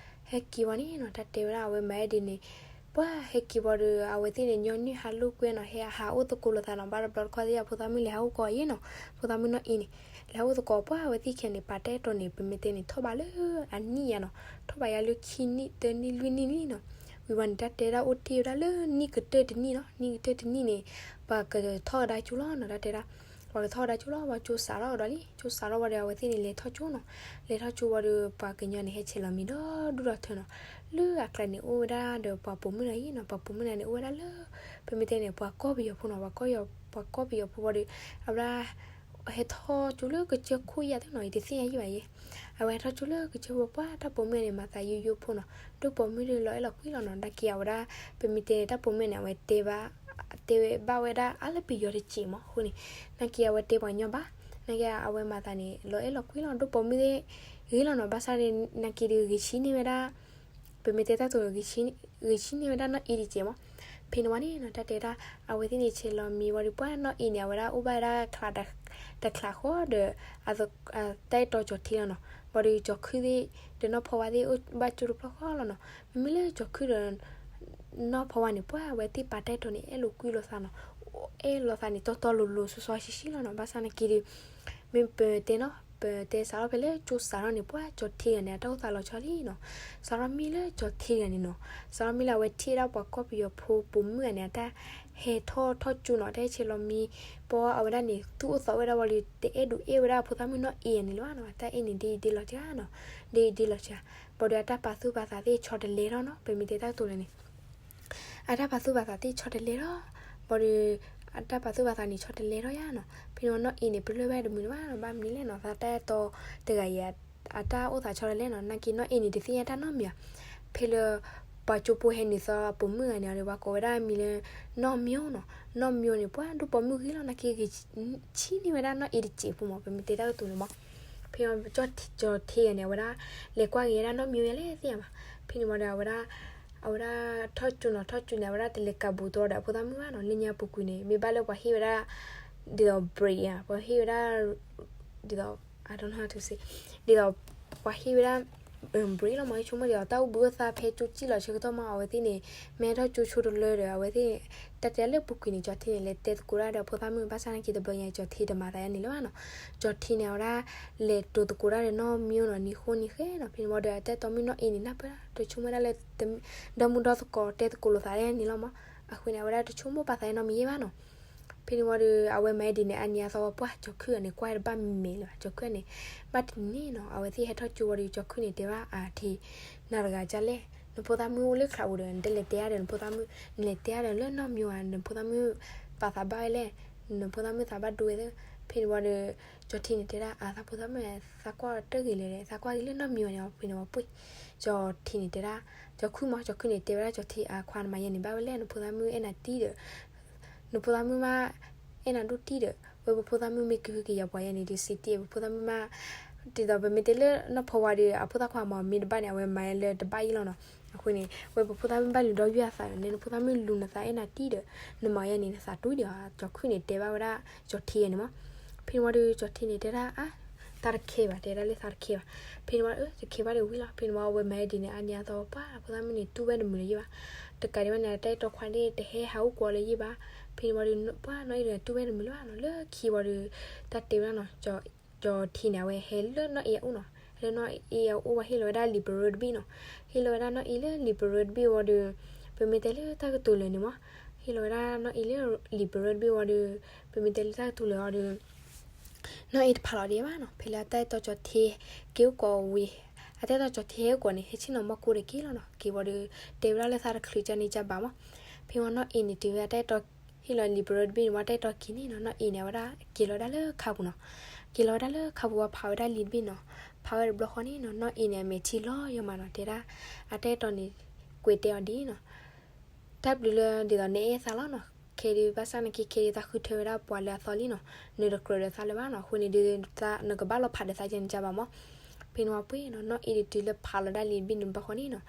ဟဲက့ၤဝံၤန့ၣ်နီၤ တၢ်တဲဝဲဒၣ်အဝဲမၤဝဲဒ်န့ၣ်, ပှၢ်ဟဲက့ၤဝံၤဒီး အဝဲသ့ၣ်န့ၣ် ညီနုၢ်ဟးလိာ်ကွဲနီၤ, ဟဲဟးအိၣ်သကိးလိာ်သးနီၤ. ဘၣ်တဘျီတခီၣ်သ့ၣ် ဖိသၣ်မုၣ်လဲၤဟးအိၣ်ကိးအံၤနီၤ, ဖိသၣ်မုၣ်နီၢ်အ့န့ၣ် လဲၤဟးအိၣ်သကိး ပှၢ်အဝဲသ့ၣ်ခံဂၤန့ၣ် ပာ်တၢ်အဲၣ်တီန့ၣ် ပမ့ၢ်တဲန့ၣ် ထီၣ်ဘးလၢအနံၣ်ယါနီၤ, ထီၣ်ဘးယါလၢခံနံၣ် တနံၣ်လွံၢ်နံၣ်လံနီၤ. ဝံၤဝံၤန့ၣ် တၢ်တဲဒၣ်အိၣ်တ့ၢ်ဝဲဒၣ်လၢနံၣ်ကတၢၢ်တနံၣ်နီၤ, နံၣ်ကတၢၢ်တနံၣ်န့ၣ် ပှၤကထီၣ်ကဒါကၠိလီၤနီၤ. တၢ်တဲဒၣ် ပှၤကထီၣ်ကဒါကၠိလီၤ, ပှၤကၠိစးထီၣ်ကဒီးလံ, ကၠိစးထီၣ်ဝံၤဒီး အဝဲသ့ၣ်န့ၣ်လဲၤထီၣ်ကၠိနီၤ. လဲၤထီၣ်ကၠိဝံၤဒီး ပှၤကညီန့ၣ် ဟဲဆဲးလီၤမံၤဒီဒူၣ်ဒီထၢနီၤ. လၢအကျါန့ၣ် အိၣ်ဝဲဒၣ်ဒီးပှၤပိာ်မုၣ်နီၤအံၤနီၤ, ပှၤပိာ်မုၣ်န့ၣ်န့ၣ် အိၣ်ဝဲဒၣ်လၢ ပမ့ၢ်တဲန့ၣ် ပှၤကီၢ်ပယီၤဖိနီၤ, ပှၤကီၢ်ပယီၤ, ပှၤကီၢ်ပယီၤဖိဝံၤဒီး အဝဲဒၣ် ဟဲထီၣ်ကၠိလၢကစၢၢ်ခိၣ်ယါသ့ၣ်နီၤ, ယတသ့ၣ်ညါယံၣ်ဘၣ်ယဲ. အဝဲဟဲထီၣ်ကၠိလၢကစၢၢ်ခိၣ် ပှၢ်တၢ်ပိာ်မုၣ်န့ၣ် မၤသးယိယိဖိနီၤ, ဒိၣ်ပိာ်မုၣ်ဒီးလီၤအဲၣ်လီၤကွံလီၤနီၤ. နာ်က့အဝဲဒၣ် ပမ့ၢ်တဲန့ၣ် တၢ်ပိာ်မုၣ်န့ၣ် အဝဲတဲဘၣ်, တဲဘၣ်ဝဲဒၣ်အါလၢပယီၤတစဲးမးအဃိန့ၣ်, နာ်က့အဝဲတဲပှၤကညီဘၣ်, နာ်က့အဝဲမၤသးန့ၣ် လီၤအဲၣ်လီၤကွံလီၤ, ဒိၣ်ပိာ်မုၣ်သ့ၣ်ဂ့ၤလီၤနီၤ. ဘၣ်ဆၣ်န့ၣ် နာ်က့ဒီးဂ့ၤဆံးန့ၢ်ဝဲဒၣ် ပမ့ၢ်တဲတၢ်တိၤ ဂ့ၤဆံးန့ၢ်ဝဲဒၣ်နီၢ်အ့တစဲးမး. ဖဲန့ၣ်ဝံၤန့ၣ်နီၤ တၢ်တဲဒၣ် အဝဲသ့ၣ်န့ၣ်ဆဲးလီၤမံၤဝံၤဒီး ပှၢ်နီၢ်အ့န့ၣ် အဝဲဒၣ်အိၣ်ဘၣ်ဝဲဒၣ်ချးတချးဃီဒီး တၢ်အဲၣ်တီကၠီၤထံလီၤနီၤ. ဘၣ်ဒီးကၠီၤခုၣ်သ့ၣ် ဒီးနီၢ်ဖီဝါသ့ၣ်အိၣ်ဘၣ်ကၠိတဖျၢၣ်ဃီလီၤနီၤ. မ့မ့ၢ်လၢကၠီၤခုၣ်ဒီး နီၢ်ဖီဝါန့ၣ် ပှၢ်အဝဲသ့ၣ်ပာ်တၢ်အဲၣ်တီန့ၣ် အဲၣ်လိာ်ကွံလိာ်သးနီၤ, အဲၣ်လိာ်သးန့ၣ် တီတီလိၤလိၤ စီစီဆှံဆှံလီၤနီၤ. ဘၣ်ဆၣ်နာ်က့ဒီး မ့ၢ်ပတဲနီၤ ပတဲစးထီၣ်ဖဲလၢကၠိစးထီၣ်န့ၣ် ပှၢ်ကၠီၤထံဂၤန့ၣ် အတၢ်အိၣ်သးလီၤဆီလံနီၤ. စးထီၣ်မံလၢကၠီၤထံဂၤန့ၣ်နီၤ, စးထီၣ်မံလၢအဝဲထံၣ်ဝဲဒၣ်ပှၤကီၢ်ပယီၤဖိပိာ်မုၣ်ဂၤန့ၣ် အတၢ်ဟဲထီၣ်ထီၣ်ကၠိနီၤ, တၢ်ဟဲဆဲးလီၤမံၤ, ပှၢ်အဝဲဒၣ်န့ၣ် သူၣ်အိၣ်သးအိၣ်ဝဲဒၣ်ဝံၤဒီး တအဲၣ်ဒိးအဲၣ်ဝဲဒၣ်ဖိသၣ်မုၣ်နီၢ်အ့ဂၤန့ၣ်လၢၤဘၣ်နီၤ. တၢ်အဲၣ်န့ၣ် ဒ်အံၤဒ်လီၤစှၤနီၤ, ဒ်အံၤဒ်လီၤစှၤ. ဘၣ်ဒီးအတၢ်ပာ်သူၣ်ပာ်သးသ့ၣ်ဆီတလဲထီၣ်နီၤ, ပမ့ၢ်တဲတၢ်ကတိၤလၢန့ၣ် အတၢ်ပာ်သူၣ်ပာ်သးသ့ၣ်ဆီတလဲထီၣ်, ဘၣ်ဒီး အတၢ်ပာ်သူၣ်ပာ်သးန့ၣ်ဆီတလဲထီၣ်ယါနီၤ. ဖဲန့ၣ်ဝံၤနီၢ်အ့န့ၣ် ပလၢၢ်ဘၣ်တမုာ်လၢၤဘၣ်နီၤ, ဘၣ်မနုၤလဲၣ်နီၤ, သးတၢ်အဲၣ်တီတဂၤအံၤ အတၢ်အိၣ်သးဆီတလဲနီၤ. နာ်က့နီၢ်အ့န့ၣ် တသ့ၣ်ညါတၢ်နီတမံၤဘၣ်. ဖဲလၢ ပှၤကၠိဖိဟဲနုာ်သီအပိာ်မုၣ်ဂၤန့ၣ်ဒီး ပှၤကိးဝဲဒၣ်မံၤလၢ နီၢ်မျိၤနီၤ. နီၢ်မျိၤန့ၣ် ပှၢ်ဒိၣ်ပိာ်မုၣ်ဂ့ၤလီၤ, နာ်က့ဂ့ၤဆံးန့ၢ်ဝဲဒၣ်နီၢ်အ့တစဲးဖိမး, ပမ့ၢ်တဲတၢ်ကတိၤန့ၣ်မး. ဖဲန့ၣ်ဝံၤ ကၠီၤထံဂၤန့ၣ် အဝဲဒၣ် လဲၤကွၢ်က့ၤဝဲဒၣ်နီၢ်မျိၤယါလဲၣ်သ့ၣ်ညါမး. ဖဲန့ၣ်ဝံၤဒီး အဝဲဒၣ် အဝဲဒၣ်ထီၣ်ကၠိနီၤ, ထီၣ်ကၠိန့ၣ် အဝဲဒၣ်တလဲၤကးဘူးတြီဒီးအဖိသၣ်မုၣ်ဘၣ်နီၤ. လၢညါပူၤကွံာ်န့ၣ် မ့ၢ်ဘၣ်လၢပှၤဟ့ၣ်ဝဲဒၣ် ဒ်သိး break ဧါ, ပှၤဟ့ၣ်ဝဲဒၣ် ဒ်သိး I don't know how to say, ဒ်သိး ပှၤဟ့ၣ်ဝဲဒၣ် break လီၤမး, ဆိကမိၣ်ဒ်သိး တၢ်အိၣ်ဘှံးအိၣ်သါဖဲကၠိကၠံၣ်လီၤဆၢကတီၢ်မး, အဝဲသ့ၣ်န့ၣ် မ့ၢ်ဟဲထီၣ်ကၠိဆိတလၢဒီး အဝဲသ့ၣ် တၢ်တဲလၢပူၤကွံာ်န့ၣ် ကၠီၤထံန့ၣ် လဲၤတဲသကိးတၢ်ဒီးအဖိသၣ်မုၣ်, ဘၣ်ဆၣ်နာ်က့တဘျီညါ ကၠီၤထံတမၤသးယါန့ၣ်လၢၤဘၣ်နီၤ. ကၠီၤထံန့ၣ် အဝဲဒၣ် လဲၤတိၤသကိးတၢ်ဒီးနီၢ်မျိၤနီၤ, နံၤဃိနံၤဃဲနီၤ. ဖဲန့ၣ်ဝံၤဒီး အတၢ်အဲၣ်တီမုၣ်နီၢ်အ့န့ၣ် နၢ်ပၢၢ်ဒၣ် တဆိကမိၣ်ဝဲဒၣ်လၢ ဒီမုၢ်ဒီသကိးတဲသကိးလိာ်သးယါန့ၣ်လီၤမး. အဃိန့ၣ် အဝဲဒၣ်တဆိကမိၣ်ပာ်သးနီတမံၤယါဘၣ်နီၤ. ဖဲန့ၣ်ဝံၤဒီး အဝဲမၤဒ်န့ၣ် အါနံၤအါသီဝံၤ ပှၢ်ကၠီၤခုၣ်ဂၤန့ၣ် ကွၢ်တဘၣ်မဲာ်လၢၤဘၣ်, ကၠီၤခုၣ်ဂၤန့ၣ် ဘၣ်တနံၤန့ၣ်နီၤ အဝဲသ့ၣ်ဟဲထီၣ်ကၠိဝံၤဒီး ကၠီၤခုၣ်န့ၣ်တဲဘၣ်အထံး နၤတဂၤကလဲၣ်, နဖိသၣ်မုၣ်အိၣ်လၢချးပူၤဒီး နတလဲၤတဲအါဒီးနဖိသၣ်မုၣ်, နလဲၤတဲအါဒီးလၢနီၢ်မျိၤဧါ, နဖိသၣ်မုၣ်ပာ်သးဘၣ်ဝဲလဲၣ်, နဖိသၣ်မုၣ်သးဘၣ်ဒိဝဲသ့. ဖဲန့ၣ်ဝံၤဒီး ကၠီၤထံန့ၣ်တဲဒၣ် အသးဖိသၣ်မုၣ် သးကွၢ်တဂ့ၤလဲၣ်, သးကွၢ်က့ၤလၢနီၢ်မျိၤန့ၣ် ဖဲန့ၣ်ဝံၤပှ့ၢ် ကၠီၤထံန့ၣ်တဲဒၣ် ကၠီၤခုၣ်မး, ကၠီၤခုၣ်န့ၣ်တဲဝဲဒၣ်ကၠီၤထံ အခွါနမၤယဲန့ၣ် ဘၣ်ဝဲလဲၣ်, နဖိသၣ်မုၣ်အဲၣ်နၤတံၢ်ဒီး နဖိသၣ်မုၣ်မး အဲၣ်နၤဒိၣ်တံၢ်ဒီး ဝဲပဖိသၣ်မုၣ်မ့ၢ်ကဟုကယာ်ပှၤယဲန့ၣ်ဒီး စံးတံၢ်ပဖိသၣ်မုၣ်မး, ဒ်သိးပမ့ၢ်တဲလၢနီၢ်ဖီဝါဒီး အဖိသၣ်ခွါမၤမ့ၢ်တဘၣ်န့ၣ် အဝဲမၤလၢတဘၣ်ယဲလီၤနီၤ. အဃိန့ၣ် ဝဲပဖိသၣ်မုၣ်ဘၣ်လူၤဒီးယွၤအသးဒီး နဖိသၣ်မုၣ်လူၤနသးအဲၣ်နၤတံၢ်ဒီး နမၤယဲန့ၣ် နသးတူၢ်ဒီး ကၠီၤခုၣ်န့ၣ်တဲဘၣ်ဝဲဒၣ် ကၠီၤထံယဲန့ၣ်မး. ဖဲန့ၣ်ဝံၤဒီး ကၠီၤထံန့ၣ်တဲဒၣ် အါ သးတခဲဘၣ်, တဲဒၣ်လၢသးတခဲဘၣ်. ဖဲန့ၣ်ဝံၤ တခဲဘၣ်ဒီးဝံၤလီၤ. ဖဲန့ၣ်ဝံၤ အဝဲမၤဒ်န့ၣ် အါနံၤအါသီဝံၤ ပှၢ်ဖိသၣ်မုၣ်န့ၣ် တူၢ်ဝဲတမုာ်လၢၤယဲဘၣ်. တကးဒံးဘၣ်န့ၣ် တၢ်အဲၣ်တီခွါန့ၣ် တဟဲဟးအိၣ်ကိးလၢၤယဲဘၣ်. ဖဲန့ၣ်ဝံၤဒီး ပှၢ်နီၢ်အ့ဒီး တူၢ်ဝဲတမုာ်လၢၤဘၣ်နီၤ. လၢခံဝံၤဒီး တၢ်တဲဝဲဒၣ်နီၤ ကၠီၤထံန့ၣ် အဝဲဟဲလၢနီၢ်အ့အအိၣ်နီၤ. ဟဲလၢနီၢ်အ့အအိၣ်ဝံၤ ဟ့ၣ်လီၤဝဲဒၣ်လံာ်ပရၢတဘ့ၣ်နီၤ. ဟ့ၣ်လီၤဝဲဒၣ်နီၢ်အ့လၢလံာ်ပရၢတဘ့ၣ်ဝံၤဒီး ပမ့ၢ်တဲလၢတၢ်ကတိၤလၢာ်န့ၣ်မး, ဟ့ၣ်လီၤဝဲဒၣ်နီၢ်အ့လၢလံာ်ပရၢတဘ့ၣ်ဝံၤဒီး ပမ့ၢ်တဲလၢတၢ်ကတိၤလၢာ်အီၤဒီး နီၢ်အ့တဖးလီၤဒံးဘၣ်နီၤ. ဖဲလၢအတၢ်အဲၣ်တီကၠီၤထံက့ၤအိၣ်ကိးဝံၤ, အတၢ်အဲၣ်တီကၠီၤထံဟဲအိၣ်ကိးန့ၣ် ဟဲဆ့ၣ်နီၤမီၢ်ကိၢ်တက့ၢ်လီၤနီၤ. က့ၤဝံၤဒီး တဲဝဲဒၣ်လၢသးတချုးကန့ၣ်ကဘၣ်မး. ဖဲဝံၤနီၢ်အ့န့ၣ်တုၤဝဲအတၢ်အဲၣ်တီ ဟ့ၣ်လီၤလံာ်ပရၢတဘ့ၣ်န့ၣ် ဝံၤတၢ်အဲၣ်တီက့ၤန့ၣ်နီၤ, နီၢ်အ့န့ၣ် အဝဲဒၣ်က့ၤလီၤဝဲဒၣ်လၢခါပူၤနီၤ. က့ၤလီၤဝဲဒၣ်လၢခါပူၤဝံၤ ဖးဝဲဒၣ်လံာ်တဘ့ၣ်နီၤ. ဖးဝဲတဘျီဃီန့ၣ်နီၤ နီၢ်အ့န့ၣ် အမဲာ်ထံလီၤယိာ်မးနီၤ. တဲဒၣ် အတၢ်အဲၣ်တီန့ၣ် ကွဲးတဲအီၤဒ်နီၤ တၢ်ဘျုးလၢဒ်သိးနအဲၣ်သးလီၤနီၤ. ခဲဒုး ဘၣ်ဆၣ်နာ်က့ ခဲဒုးသးဃုထၢဝဲဒၣ်ပှၤလၢအသီလံနီၤ, နတကြၢးဒီးသးလၢၤဘၣ်နီၤ, အဃိန့ၣ်ဒုး နကဘၣ်လီၤဖးဒီးသးကန့ၣ်ကဘၣ်မး. ဖဲန့ၣ်ဝံၤပှ့ၤနီၤ နီၢ်အ့န့ၣ် တုၤလၢဖးလီၤဒၣ်လံာ်ဘ့ၣ်နုာ်ဘၣ်ဃီန့ၣ်နီၤ,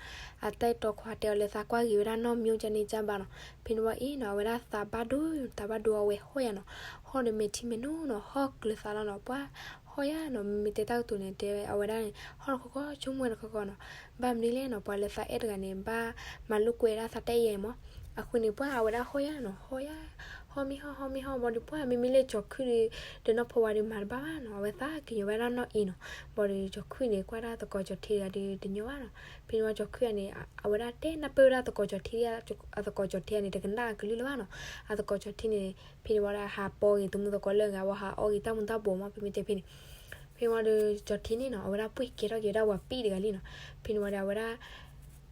အတၢ်အဲၣ်တီခွါတဲအီၤလၢသးကွၢ်ဂ့ၤဝဲဒၣ်နီၢ်မၠိကန့ၣ်ကဘၣ်နီၤ. ဖဲန့ၣ်ဝံၤအ့နီၤ အဝဲဒၣ်သးဘၣ်ဒိ သးဘၣ်ဒိအဝဲဟီၣ်ယၤနီၤ, ဟီၣ်ဒီးမဲာ်ထံမဲာ်နိနီၤ, ဟီၣ်ကျၢၤသးလီၤနီၤ, ပှၤဟီၣ်ယၤနီၤ, မ့မ့ၢ်တဲတၢ်ကတိၤန့ၣ် တဲအဝဲဒၣ်န့ၣ် ဟီၣ်တခီခီ ဆိကမိၣ်တခီခီနီၤ. ဘၣ်မနုၤလဲၣ်နီၤ, ပှၤလၢသးအဲၣ်တဂၤန့ၣ် ဘၣ်မၤလိာ်ကွဲဒၣ်သးတၢ်အဲၣ်ယၤအံၤမး. အဃိန့ၣ် ပှၤအဝဲဒၣ်ဟီၣ်ယၤနီၤ, ဟီၣ်ယၤ, ဟီၣ်မ့ၢ်ဟီၣ် ဟီၣ်မ့ၢ်ဟီၣ်ဘၣ်ဒီး ပှၤမ့မ့ၢ်လၢကၠီၤခုၣ်ဒီး ဒီးနီၢ်ဖီဝါဒီးမၤတဘၣ်ဘၣ်နီၤ, အဝဲသးကညီၤဝဲဒၣ်နီၢ်အ့နီၤ. ဘၣ်ဒီးကၠီၤခုၣ်န့ၣ် ကွၢ်ဒၣ်သကိးကၠီၤထံတဂၤဒီးတညီဘၣ်နီၤ. ဖဲန့ၣ်ဝံၤကၠီၤခုၣ်န့ၣ် အဝဲဒၣ်တဲနၢ်ပၢၢ်ဝဲဒၣ်သကိးကၠီၤထံ, အသကိးကၠီၤထံန့ၣ် တကနၣ်အကလုၢ်လၢၤဘၣ်နီၤ. အသကိးကၠီၤထံန့ၣ် ဖဲန့ၣ်ဝံၤဒီးဟးပိာ်ဂ့ၤ သမူသကိးလၢအဂၤဝံၤ ဟးအီၣ်ဂ့ၤတၢ်မူၤတၢ်ဘှီးမး, ပမ့ၢ်တဲဖဲန့ၣ် ဖဲန့ၣ်ဝံၤဒီး ကၠီၤထံန့ၣ်နီၤ အဝဲဒၣ်ပှ့ၤကဲထီၣ်က့ၤဝဲဒၣ်ဝၤပံၣ်တဂၤလံနီၤ. ဖဲန့ၣ်ဝံၤဒီး အဝဲဒၣ်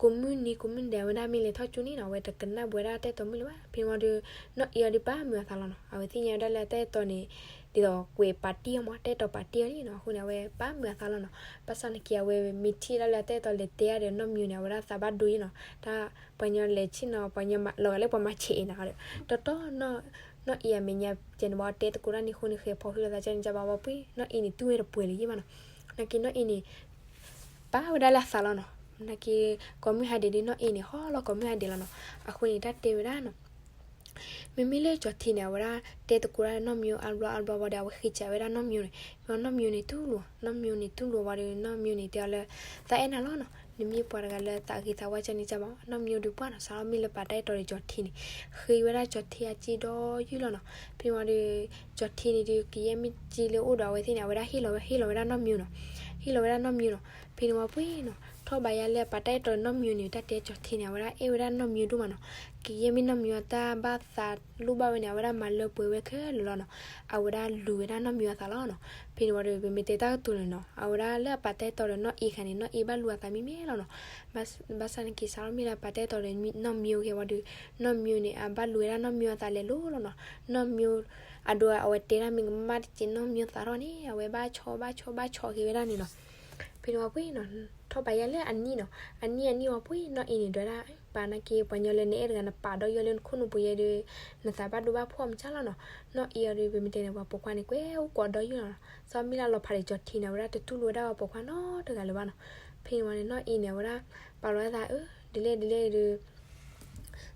ကိးမုၢ်နံၤကိးမုၢ်နံၤဒီး အဝဲဒၣ်မ့ၢ်လဲၤထီၣ်ကၠိန့ၣ်နီၤ အဝဲတကနၣ်ဘၣ်ဝဲဒၣ်တၢ်အဲၣ်တီမုၣ်လၢၤဘၣ်. ဖဲန့ၣ်ဝံၤဒီး နီၢ်အ့အီၤဒီးပာ်မုာ်အသးလီၤနီၤ. အဝဲသ့ၣ်ညါဝဲဒၣ်လၢတၢ်အဲၣ်တီန့ၣ် ဒ်သိးကွဲးပာ်တ့ၢ်အီၤမး, တၢ်အဲၣ်တီပာ်တ့ၢ်အီၤလံနီၤ. အဃိန့ၣ် အဝဲပာ်မုာ်အသးလီၤနီၤ. ဘၣ်ဆၣ်နာ်က့ အဝဲမ့ၢ်ထံၣ်ဒၣ်လၢအတၢ်အဲၣ်တီလဲၤတဲဒၣ်ဒီးနီၢ်မၠိန့ၣ် အဝဲဒၣ်သးဘၣ်ဒိယံနီၤ. တၢ်ပှၤညီလဲၤဆ့ၣ်နီၤ ပှၤညီလီၤဂာ်လၢပှၤမၤဆဲးအံၤနီၤ, တီတီ နီၢ်အ့အမဲာ်ညါကဲန့ၣ် ဘၣ်တဲသကိးတၢ်န့ၣ်အဃိန့ၣ် ဃဲၤဖီၣ်ဟုလိာ်သးကန့ၣ်ကဘၣ်ဝံၤပှ့ၤ နီၢ်အ့န့ၣ် တူၢ်ဝဲတပှဲၤလၢၤယံဘၣ်နီၤ. နာ်က့နီၢ်အ့န့ၣ် ပာ်ဝဲဒၣ်လၢအသးလီၤနီၤ. နာ်က့ ကိးမုၢ်ဟါဒဲးဒီးနီၢ်အ့န့ၣ် ဟီၣ်လီၤကိးမုၢ်ဟါဒဲးလီၤနီၤ. အဃိန့ၣ် တၢ်တဲဝဲဒၣ်နီၤ မ့မ့ၢ်လၢကၠီၤထံန့ၣ် အဝဲဒၣ်တဲသကိးဒၣ်နီၢ်မၠိအါဘျီအါဘျီဝံၤဒီး အဝဲဃ့စးဝဲဒၣ်နီၢ်မၠိန့ၣ်, ဖဲန့ၣ်ဝံၤနီၢ်မၠိန့ၣ်တူၢ်လိာ်, နီၢ်မၠိန့ၣ်တူၢ်လိာ်ဝံၤဒီး နီၢ်မၠိန့ၣ်တဲအီၤလၢ သးအဲၣ်နၤလီၤနီၤ, နမ့ၢ်ပှၤတဂၤလၢသးဂ့ၤသးဝါကန့ၣ်ကဘၣ်. နီၢ်မၠိဒီးပှ့ၤနီၤ စးထီၣ်မ့ၢ်လၢပာ်တၢ်အဲၣ်တီဒီးကၠီၤထံန့ၣ် ဃ့ဝဲဒၣ်ကၠီၤထံအစ့ဒီယုၢ်လီၤနီၤ. ဖဲန့ၣ်ဝံၤဒီး ကၠီၤထံန့ၣ်ဒီး ကယဲၢ်မ့ၢ်စ့လၢအိၣ်ဒီးအဝဲသ့ၣ်န့ၣ် အဝဲဒၣ်ဟ့ၣ်လီၤဝဲ ဟ့ၣ်လီၤဝဲဒၣ်နီၢ်မၠိနီၤ, ဟ့ၣ်လီၤဝဲဒၣ်နီၢ်မၠိနီၤ. ဖဲန့ၣ်ဝံၤပှ့ၤနီၤ ထီၣ်ဘးယါလၢအပာ်တၢ်အဲၣ်တီဒီးနီၢ်မၠိန့ၣ် တၢ်တဲကၠီၤထံန့ၣ် အဝဲဒၣ်အဲၣ်ဝဲဒၣ်နီၢ်မၠိဒိၣ်မးနီၤ. ကယဲၢ်မ့ၢ်နီၢ်မၠိအတၢ်ဘၣ်သးလိၣ်ဘၣ်ဝဲန့ၣ် အဝဲဒၣ်မၤလၢပှဲၤဝဲခဲလၢာ်လီၤနီၤ. အဝဲဒၣ်လူၤဝဲဒၣ်နီၢ်မၠိအသးလီၤနီၤ. ဖဲန့ၣ်ဝံၤဒီး ပမ့ၢ်တဲတၢ်ကတိၤန့ၣ်နီၤ အဝဲဒၣ်လၢအပာ်တၢ်အဲၣ်တီဒီးနီၢ်အ့ခါန့ၣ် နီၢ်အ့ဘၣ်လူၤအသးမံၤမံၤလီၤနီၤ. ဘၣ်ဆၣ်နာ်က့ စးထီၣ်မ့ၢ်လၢအပာ်တၢ်အဲၣ်တီဒီးနီၢ်မၠိဂ့ၤဝံၤဒီး နီၢ်မၠိန့ၣ် အဘၣ်လူၤဝဲဒၣ်နီၢ်မၠိအသးလဲၤလိၤလီၤနီၤ. နီၢ်မၠိ အဒိ အဝဲတဲဒၣ်မ့ၢ်ကမၣ်တက့ၢ် နီၢ်မၠိသးထီၣ်န့ၣ် အဝဲဘၣ်ဆီဘၣ်ဆီဘၣ်ဆီက့ၤဝဲဒၣ်န့ၣ်နီၤ. ဖဲန့ၣ်ဝံၤပှ့ၤနီၤ ထီၣ်ဘးယါလၢအနံၣ်နီၤ အနံၣ်အနံၣ်ဝံၤပှ့ၤ နီၢ်အ့န့ၣ် ဒွဲဒၣ် ပာ်နာ်က့ ပှၤညီလၢနအဲၣ်တဂၤ နပာ်ဒီးယီၤလၢနခိၣ်နူာ်ပူၤယဲဒီး နသးဘၣ်ဒိဘၣ်ဖှီၣ်မးကၢ်လီၤနီၤ. နီၢ်အ့အီၤဒီး ပမ့ၢ်တဲန့ၣ် ပှၤပိာ်ခွါန့ၣ် ကွဲးအိၣ်ကိးဒီးယုၢ်လီၤနီၤ. စးမ့ၢ်လၢအလီၤဖးဒီးကၠီၤထံန့ၣ် အဝဲဒၣ်တတူၢ်လိာ်ဝဲဒၣ်ပှၤပိာ်ခွါနီတဂၤလၢၤဘၣ်နီၤ. ဖဲန့ၣ်ဝံၤန့ၣ် နီၢ်အ့န့ၣ် အဝဲဒၣ် ပာ်လီၤဝဲသးအၢ ဒ်လဲၣ်ဒ်လဲၣ်ဒီး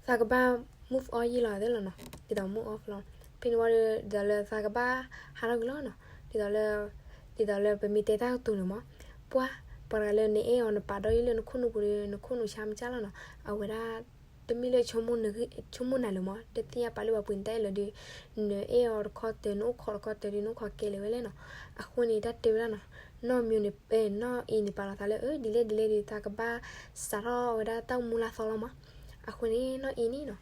သးကဘၣ် move on ယံာ်လီၤသ့လီၤနီၤ. ဒ်သိး move on လီၤ. ဖဲန့ၣ်ဝံၤဒီး ဒ်သိးလၢသးကဘၣ်ဟးထီၣ်က့ၤလီၤနီၤ. ဒ်သိးလၢ ဒ်သိးလၢပမ့ၢ်တဲတၢ်ကတိၤန့ၣ်မး ပှၤ ပှၤတဂၤလၢနအဲၣ်အီၤ နပာ်ဒီးယီၤလၢနခိၣ်နူာ်ပူၤဒီး နခိၣ်နူာ်ဆါမးကၢ်လီၤနီၤ. အဝဲဒၣ် တမ့ၢ်လၢ ဆိကမိၣ်နၤလၢၤမး တသ့ၣ်ညါပာ်လၢပှၤပှ့ၤနတၢ်အဲၣ်လၢၤဒီး နအဲၣ်အီၤတခီတၢၤ နအိၣ်ခိးတခီတၢၤဒီး နအိၣ်ခိးကဲလၢာ်ဝဲလဲၣ်နီၤ. အဃိန့ၣ် တၢ်တဲဝဲဒၣ်နီၤ နီၢ်မၠိန့ၣ် နီၢ်အ့န့ၣ် ပာ်လီၤသးလၢအၢ ဒ်လဲၣ်ဒ်လဲၣ်ဒီး သးကဘၣ်စးထီၣ်ဝဲဒၣ်တၢ်အိၣ်မူလၢအသီလီၤမး. အဃိန့ၣ် နီၢ်အ့န့ၣ်နီၤ စး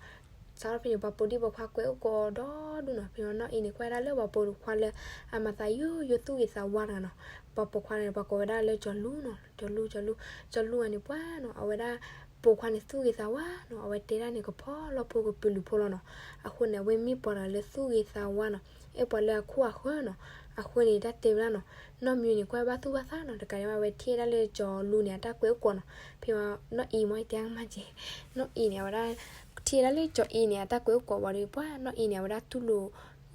ထီၣ်ဖဲန့ၣ် ပှၤပိာ်ဒံၣ်ပိာ်ခွါကွဲးအိၣ်ကိးဒီဒူၣ်နီၤ. ဖဲန့ၣ်နီၢ်အ့န့ၣ် ကွၢ်ဝဲဒၣ်လၢပှၤပိာ်ခွါလၢ အမၤသးယိယိသူၣ်ဂ့ၤသးဝါတဂၤနီၤ. ပှၤပိာ်ခွါန့ၣ် ပှၤကိးဝဲဒၣ်လၢကၠီၤလူနီၤ ကၠီၤလူ ကၠီၤလူ ကၠီၤလူဂၤန့ၣ်ပှၤနီၤ အဝဲဒၣ် ပိာ်ခွါန့ၣ်သူၣ်ဂ့ၤသးဝါနီၤ အဝဲတဲဒၣ်န့ၣ် ကဖီလီၤဖိကပလူၤဖိလီၤနီၤ. အဃိန့ၣ် အဝဲမ့ၢ်ပှၤတဂၤလၢသူၣ်ဂ့ၤသးဝါနီၤ အဲၣ်ပှၤလၢအခိၣ်အဃၢၤနီၤ. အဃိန့ၣ် တၢ်တဲဝဲဒၣ်နီၤ နီၢ်မၠိန့ၣ် ကွၢ်ဘၣ်သူၣ်ဘၣ်သးနီၤ တကးဒံးဘၣ် အဝဲထံၣ်ဝဲဒၣ်လၢကၠီၤလူန့ၣ် အတၢ်ကွဲးအိၣ်ကိးနီၤ. ဖဲနီၢ်အ့မ့ၢ်တဲမးကဲ နီၢ်အ့န့ၣ် အဝဲဒၣ် ထံၣ်ဝဲဒၣ်လၢကၠီၤအ့န့ၣ် အတၢ်ကွဲးအိၣ်ကိးဝံၤဒီး ပှၤနီၢ်အ့န့ၣ် အဝဲဒၣ်တူၢ်လိာ်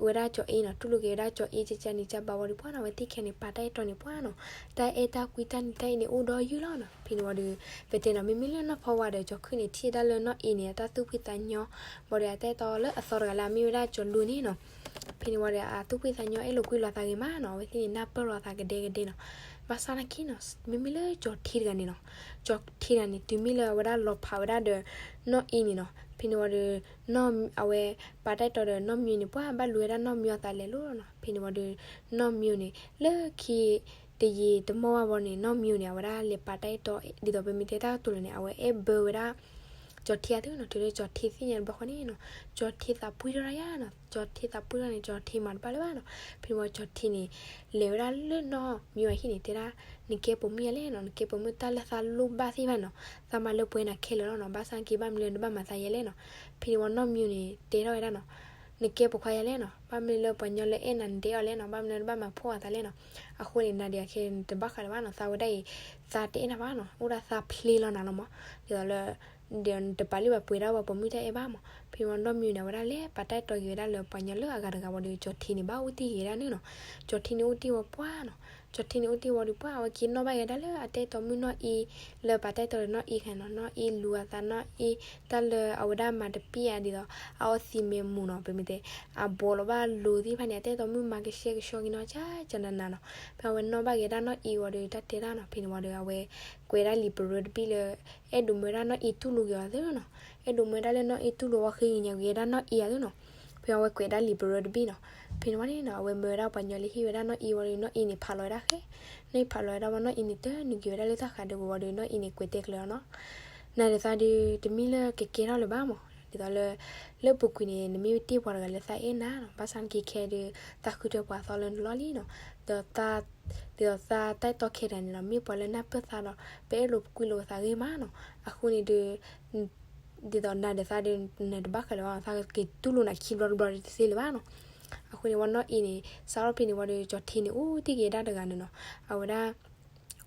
ဝဲဒၣ်ကၠီၤအ့နီၤ တူၢ်လိာ်က့ၤဝဲဒၣ်ကၠီၤအ့ကကန့ၣ် ကဘၣ်ဝံၤဒီး ပှၤနီၤ အဝဲသ့ၣ်ခဲန့ၣ် ပာ်တၢ်အဲၣ်တီန့ၣ် ပှၤနီၤ တၢ်အဲၣ်တၢ်ကွံတၢ်နံၤတၢ်အ့န့ၣ် အိၣ်ဒီးယုၢ်လီၤနီၤ. ဖဲန့ၣ်ဝံၤဒီး ပတဲနီၤ မ့မ့ၢ်လၢနီၢ်ဖီဝါဒီးကၠီၤခုၣ်န့ၣ် ထံၣ်ဝဲဒၣ်လၢနီၢ်အ့န့ၣ် အတၢ်သူၣ်ဖှံသးညီ ဘၣ်ဒီး အတၢ်အဲၣ်တီလၢအသီတဂၤလၢအမ့ၢ်ဝဲဒၣ်ကၠီၤလူန့ၣ်နီၤ. ဖဲန့ၣ်ဝံၤဒီး အသူၣ်ဖှံသးညီ အဲၣ်လိာ်ကွံလိာ်သးဂ့ၤမးနီၤ အဝဲသ့ၣ်န့ၣ် နၢ်ပၢၢ်လိာ်သးကဒဲကဒဲနီၤ. ဘၣ်ဆၣ်နာ်က့နီၤ မ့မ့ၢ်လၢကၠီၤထံတဂၤန့ၣ်နီၤ ကၠီၤထံတဂၤန့ၣ် တုၤမ့ၢ်လၢအဝဲဒၣ်လီၤဖးဝဲဒၣ်ဒီး နီၢ်အ့န့ၣ်နီၤ. ဖဲန့ၣ်ဝံၤဒီး အဝဲ ပာ်တၢ်အဲၣ်တီဒီးနီၢ်မၠိန့ၣ် ပှၤဘၣ်လူၤဝဲဒၣ်နီၢ်မၠိအသးလဲၤလိၤလီၤနီၤ. ဖဲန့ၣ်ဝံၤဒီး နီၢ်မၠိန့ၣ် လၢခံတယံာ်တမီၢ်ဘၣ်ဘၣ်န့ၣ် နီၢ်မၠိန့ၣ် အဝဲဒၣ်လဲၤပာ်တၢ်အဲၣ်တီ ဒ်သိးပမ့ၢ်တဲတၢ်ကတိၤလၢၤန့ၣ် အဝဲအဲၣ်ဘၢဝဲဒၣ် ကၠီၤထံအသုနီၤ. တုၤလၢကၠီၤထံသ့ၣ်ညါတဘျီဃီန့ၣ်နီၤ ကၠီၤထံသးပှံၢ်ထီၣ်ဒၣ်ယါနီၤ. ကၠီၤထံသးပှံၢ်ထီၣ်န့ၣ် ကၠီၤထံမၤတဘၣ်လၢၤဘၣ်နီၤ. ဖဲန့ၣ်ဝံၤကၠီၤထံန့ၣ် လဲၤဝဲဒၣ်လၢနီၢ်မၠိအဟံၣ်န့ၣ် တဲဒၣ် နကဲပိာ်မုၣ်ယၤလဲၣ်နီၤ နကဲပိာ်မုၣ်တၢ်လၢသးလိၣ်ဘၣ်သ့ၣ်တဖၣ်နီၤ သးမၤလၢပှဲၤနၤခဲလၢာ်လီၤနီၤ ဘၣ်ဆၣ်က့ဘၣ်မနုၤလၢနဘၣ်မၤသးယဲလဲၣ်နီၤ. ဖဲန့ၣ်ဝံၤနီၢ်မၠိန့ၣ် တဲထီၣ်ဝဲဒၣ်နီၤ နကဲပိာ်ခွါယၤလဲၣ်နီၤ ဘၣ်မနုၤလၢပှၤညီလၢအဲၣ်နၤနတဲအီၤလဲၣ်နီၤ ဘၣ်မနုၤလၢနဘၣ်မၤဖှီၣ်အသးလဲၣ်နီၤ. အဃိန့ၣ် နၤဒံးအခဲနတဘၣ်ဃးလၢၤဘၣ်နီၤ သးဝဲဒၣ်အံၤ သးတအဲၣ်နၤဘၣ်နီၤ အိၣ်ဒၣ်သးဖျ့လီၤနၤလီၤမး ဒ်သိးလၢ ဒီးနတပာ်လၢပှဲၤဒၣ်ပှၤပိာ်မုၣ်တၢ်အဲၣ်ဘၣ်မး. ဖဲန့ၣ်ဝံၤနီၢ်မံၤန့ၣ် အဝဲဒၣ်လဲၤပာ်တၢ်အဲၣ်တီက့ၤဝဲဒၣ်လၢပှၤညီလၢအဂၤတဂၤဝံၤဒီး ကၠီၤထံန့ၣ်ဘၣ်အိၣ်တ့ၢ်က့ၤဝဲဒၣ်န့ၣ်နီၤ. ကၠီၤထံန့ၣ်အိၣ်တ့ၢ်ဝံၤပှၢ်နီၤ, ကၠီၤထံန့ၣ်အိၣ်တ့ၢ်ဝံၤဒီးပှၢ် အဝဲက့ၤနီၣ်ဘၣ်က့ၤဒၣ်လၢအတၢ်အဲၣ်တီမုၣ်နီၢ်အ့ လၢပာ်တၢ်အဲၣ်တီဒီးနီၢ်အ့ခါနီၤ. နီၢ်အ့လူၤအသး နီၢ်အ့ တၢ်လၢအဝဲဒၣ်မၤတပ့ၢ်အဒ်သိး အအီသံးမဲာ်မူၤနီၤ, ပမ့ၢ်တဲ အဘီလီၤဘၣ်လိၤသ့ၣ်တဖၣ်န့ၣ် အတၢ်အဲၣ်တီမုၣ်မၤကဆှဲကဆှီက့ၤနီၤ ကၠၢကၠၢနးနးနီၤ. ဖဲအဝဲနီၣ်ဘၣ်က့ၤဒၣ်နီၢ်အ့ဝံၤဒီး တၢ်တဲတၢ်နီၤ. ဖဲန့ၣ်ဝံၤဒီး အဝဲကွဲးဒၣ်လံာ်ပရၢတဘ့ၣ်လၢ အဲၣ်ဒိးမၢဝဲဒၣ်နီၢ်အ့တူၢ်လိာ်က့ၤအီၤသ့နီၤ. အဲၣ်ဒိးမၢဝဲဒၣ်လၢနီၢ်အ့တူၢ်လိာ်ဝဲ ဃ့ကညးက့ၤဝဲဒၣ်နီၢ်အ့အသ့နီၤ. ဖဲအဝဲကွဲးဒၣ်လံာ်ပရၢတဘ့ၣ်နီၤ. ဖဲန့ၣ်ဝံၤန့ၣ်နီၤ အဝဲမၢဝဲဒၣ်ပှၤညီလၢဟ့ၣ်ဝဲဒၣ်နီၢ်အ့ဝံၤဒီး နီၢ်အ့န့ၣ်ဖးလီၤဝဲဒၣ်ဃဲ, နီၢ်အ့ဖးလီၤဝဲဒၣ်ဝံၤ နီၢ်အ့န့ၣ်တနုာ်က့ၤဝဲဒၣ်လၢတၢ်ဃးဒီးဝံၤဒီး နီၢ်အ့န့ၣ်ကွဲးတဲကျၢၤအီၤနီၤ. နၤဒီးသးဒုး တမ့ၢ်လၢကကဲထီၣ်လၢၤဘၣ်မး, ဒ်သိးလၢ လၢပူၤကွံာ်န့ၣ် နမ့ၢ်တ့ၢ်ပှၤတဂၤလၢသးအဲၣ်နၤနီၤ, ဘၣ်ဆၣ်နက့ခဲဒုး သးဃုထၢပှၤသီလၢနလီၢ်လံနီၤ. ဒီး ဒ်သိးသးတၢ်အဲၣ်တီခဲတဂၤန့ၣ်နီၤ မ့ၢ်ပှၤလၢနၢ်ပၢၢ်သးဒီး ပအဲၣ်လိာ်ကွံလိာ်ပသးဂ့ၤမးနီၤ. အဃိန့ၣ်ဒုး ဒ်သိးနၤဒီးသးဒုး နတဘၣ်ဃးလၢၤဘၣ်နီၤ, သးက့ၤတူၢ်လိာ်နၤခံဘျီတဘျီဒုးတသ့လၢၤဘၣ်နီၤ. အဃိန့ၣ်ဝံၤနီၢ်အ့န့ၣ် စးထီၣ်ဖဲန့ၣ်ဝံၤဒီး ကၠီၤထံန့ၣ်အိၣ်တ့ၢ်က့ၤဒၣ်တဂၤန့ၣ်နီၤ. အဝဲဒၣ်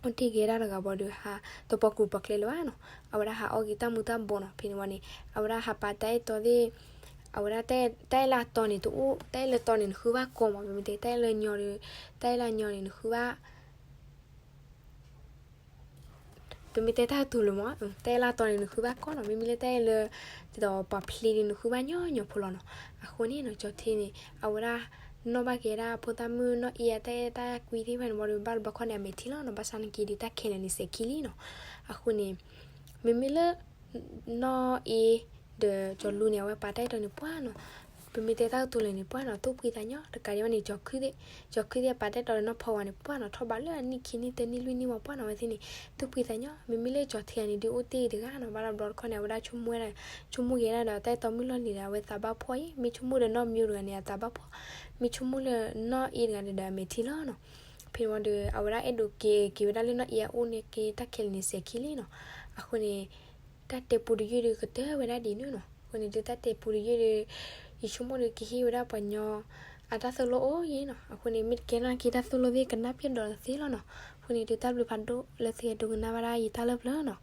အိၣ်တ့ၢ်က့ၤဒၣ်တဂၤဘၣ်ဒီး ဟးတပီၤကူပီၤကျဲလၢၤဘၣ်နီၤ. အဝဲဒၣ်ဟးအီၣ်က့ၤတၢ်မူၤတၢ်ဘှီးနီၤ. ဖဲန့ၣ်ဝံၤန့ၣ် အဝဲဒၣ်ဟးပာ်တၢ်အဲၣ်တီသ့ၣ်, အဝဲဒၣ် တၢ်အဲၣ်လၢအတီန့ၣ်တအိၣ်, တၢ်အဲၣ်လၢတီန့ၣ် နဃုဘၣ်ကီမး, ပမ့ၢ်တဲတၢ်အဲၣ်လၢညီဒီး တၢ်အဲၣ်လၢအညီန့ၣ် နဃုဘၣ် ပမ့ၢ်တဲတၢ်ကတိၤလၢၤမး, တၢ်အဲၣ်လၢအတီန့ၣ် နဃုဘၣ်ကီနီၤ. မ့မ့ၢ်လၢတၢ်အဲၣ်လၢ ဒ်သိးပှၤဖျ့ဒီး နဃုဘၣ်ညီညီဖိလီၤနီၤ. အဃိန့ၣ်နီၤ ကၠီၤထံန့ၣ် အဝဲဒၣ် နီၣ်ဘၣ်က့ၤဒၣ်ဖိသၣ်မုၣ်နီၢ်အ့အတၢ်အဲၣ်တၢ်ကွံသ့ၣ်တဖၣ်န့ၣ်ဝံၤဒီး ဘၣ်တဘျီခီန့ၣ် အမဲာ်ထံလီၤနီၤ. ဘၣ်ဆၣ်နက့ၤဒုးတၢ်ခဲလၢာ်န့ၣ်စဲၤခံလံနီၤ. အဃိန့ၣ် မ့မ့ၢ်လၢ နီၢ်အ့ ဒီးကၠီၤလူန့ၣ် အဝဲပာ်တၢ်အဲၣ်တီန့ၣ်ပှၢ်နီၤ. ပမ့ၢ်တဲတၢ်ကတိၤလၢာ်န့ၣ်ပှၢ်နီၤ သူၣ်ဖှံသးညီ, တကးဒံးဘၣ်န့ၣ် ကၠီၤခုသ့ၣ်, ကၠီၤခုသ့ၣ်ပာ်တၢ်အဲၣ်တီဒီးနီၢ်ဖီဝါန့ၣ်ပှၢ်နီၤ, ထီၣ်ဘးလၢအနံၣ်ခံနံၣ်သၢနံၣ်လွံၢ်နံၣ်မးပှၢ်နီၤ. အဝဲသ့ၣ်န့ၣ် သူၣ်ဖှံသးညီ. မ့မ့ၢ်လၢကၠီၤထံဂၤန့ၣ်ဒုးအိၣ်တ့ၢ်တဂၤနီၤ, ဘၣ်တဘျီတခီန့ၣ် အဝဲဒၣ်ဆိကမိၣ်ဝဲဒၣ်, ဆိကမိၣ်က့ၤဒၣ်ဒီးတၢ်အဲၣ်တီမုၣ်လီၢ်လံၤဒီး အဝဲသးဘၣ်ဖှီၣ်အံၤ, မ့ၢ်ဆိကမိၣ်ဒီးနီၢ်မံၤတဂၤန့ၣ် အသးဘၣ်ဖှီၣ်, မ့ၢ်ဆိကမိၣ်လၢနီၢ်အ့တဂၤန့ၣ်ဒီး အမဲာ်ထံလီၤနီၤ. ဖဲန့ၣ်ဝံၤဒီး အဝဲဒၣ်အဲၣ်ဒိးက့ၤက့ၤဝဲဒၣ်လၢနီၢ်အ့အအိၣ်န့ၣ်က့ၤ တၢ်ခဲလၢာ်န့ၣ်စဲၤခံလံနီၤ. အဃိန့ၣ် တၢ်တဲပူတယုၢ်ဒီးကတၢၢ်ဝဲဒၣ်ဒ်န့ၣ်နီၤ. အဃိန့ၣ်ဒုးတၢ်တဲပူတယုၢ်ဒီး ယဆိကမိၣ်ဒီးကဟ့ၣ်ဝဲဒၣ်ပှၤညီ အတၢ်သိၣ်လိအိၣ်ယံၤနီၤ. အဃိန့ၣ် မ့ၢ်တကဲထီၣ်က့ၤတၢ်သိၣ်လိသ့ၣ် ကနၣ်ပၢၢ်ဒီးသ့လီၤနီၤ. အဃိန့ၣ်ဒုးတၢ်ဘျုးဖးဒိၣ်လၢသုဟဲဒိကနၣ်ဘၣ်ဒၣ်ယတၢ်လၢပျၢၤနီၤ.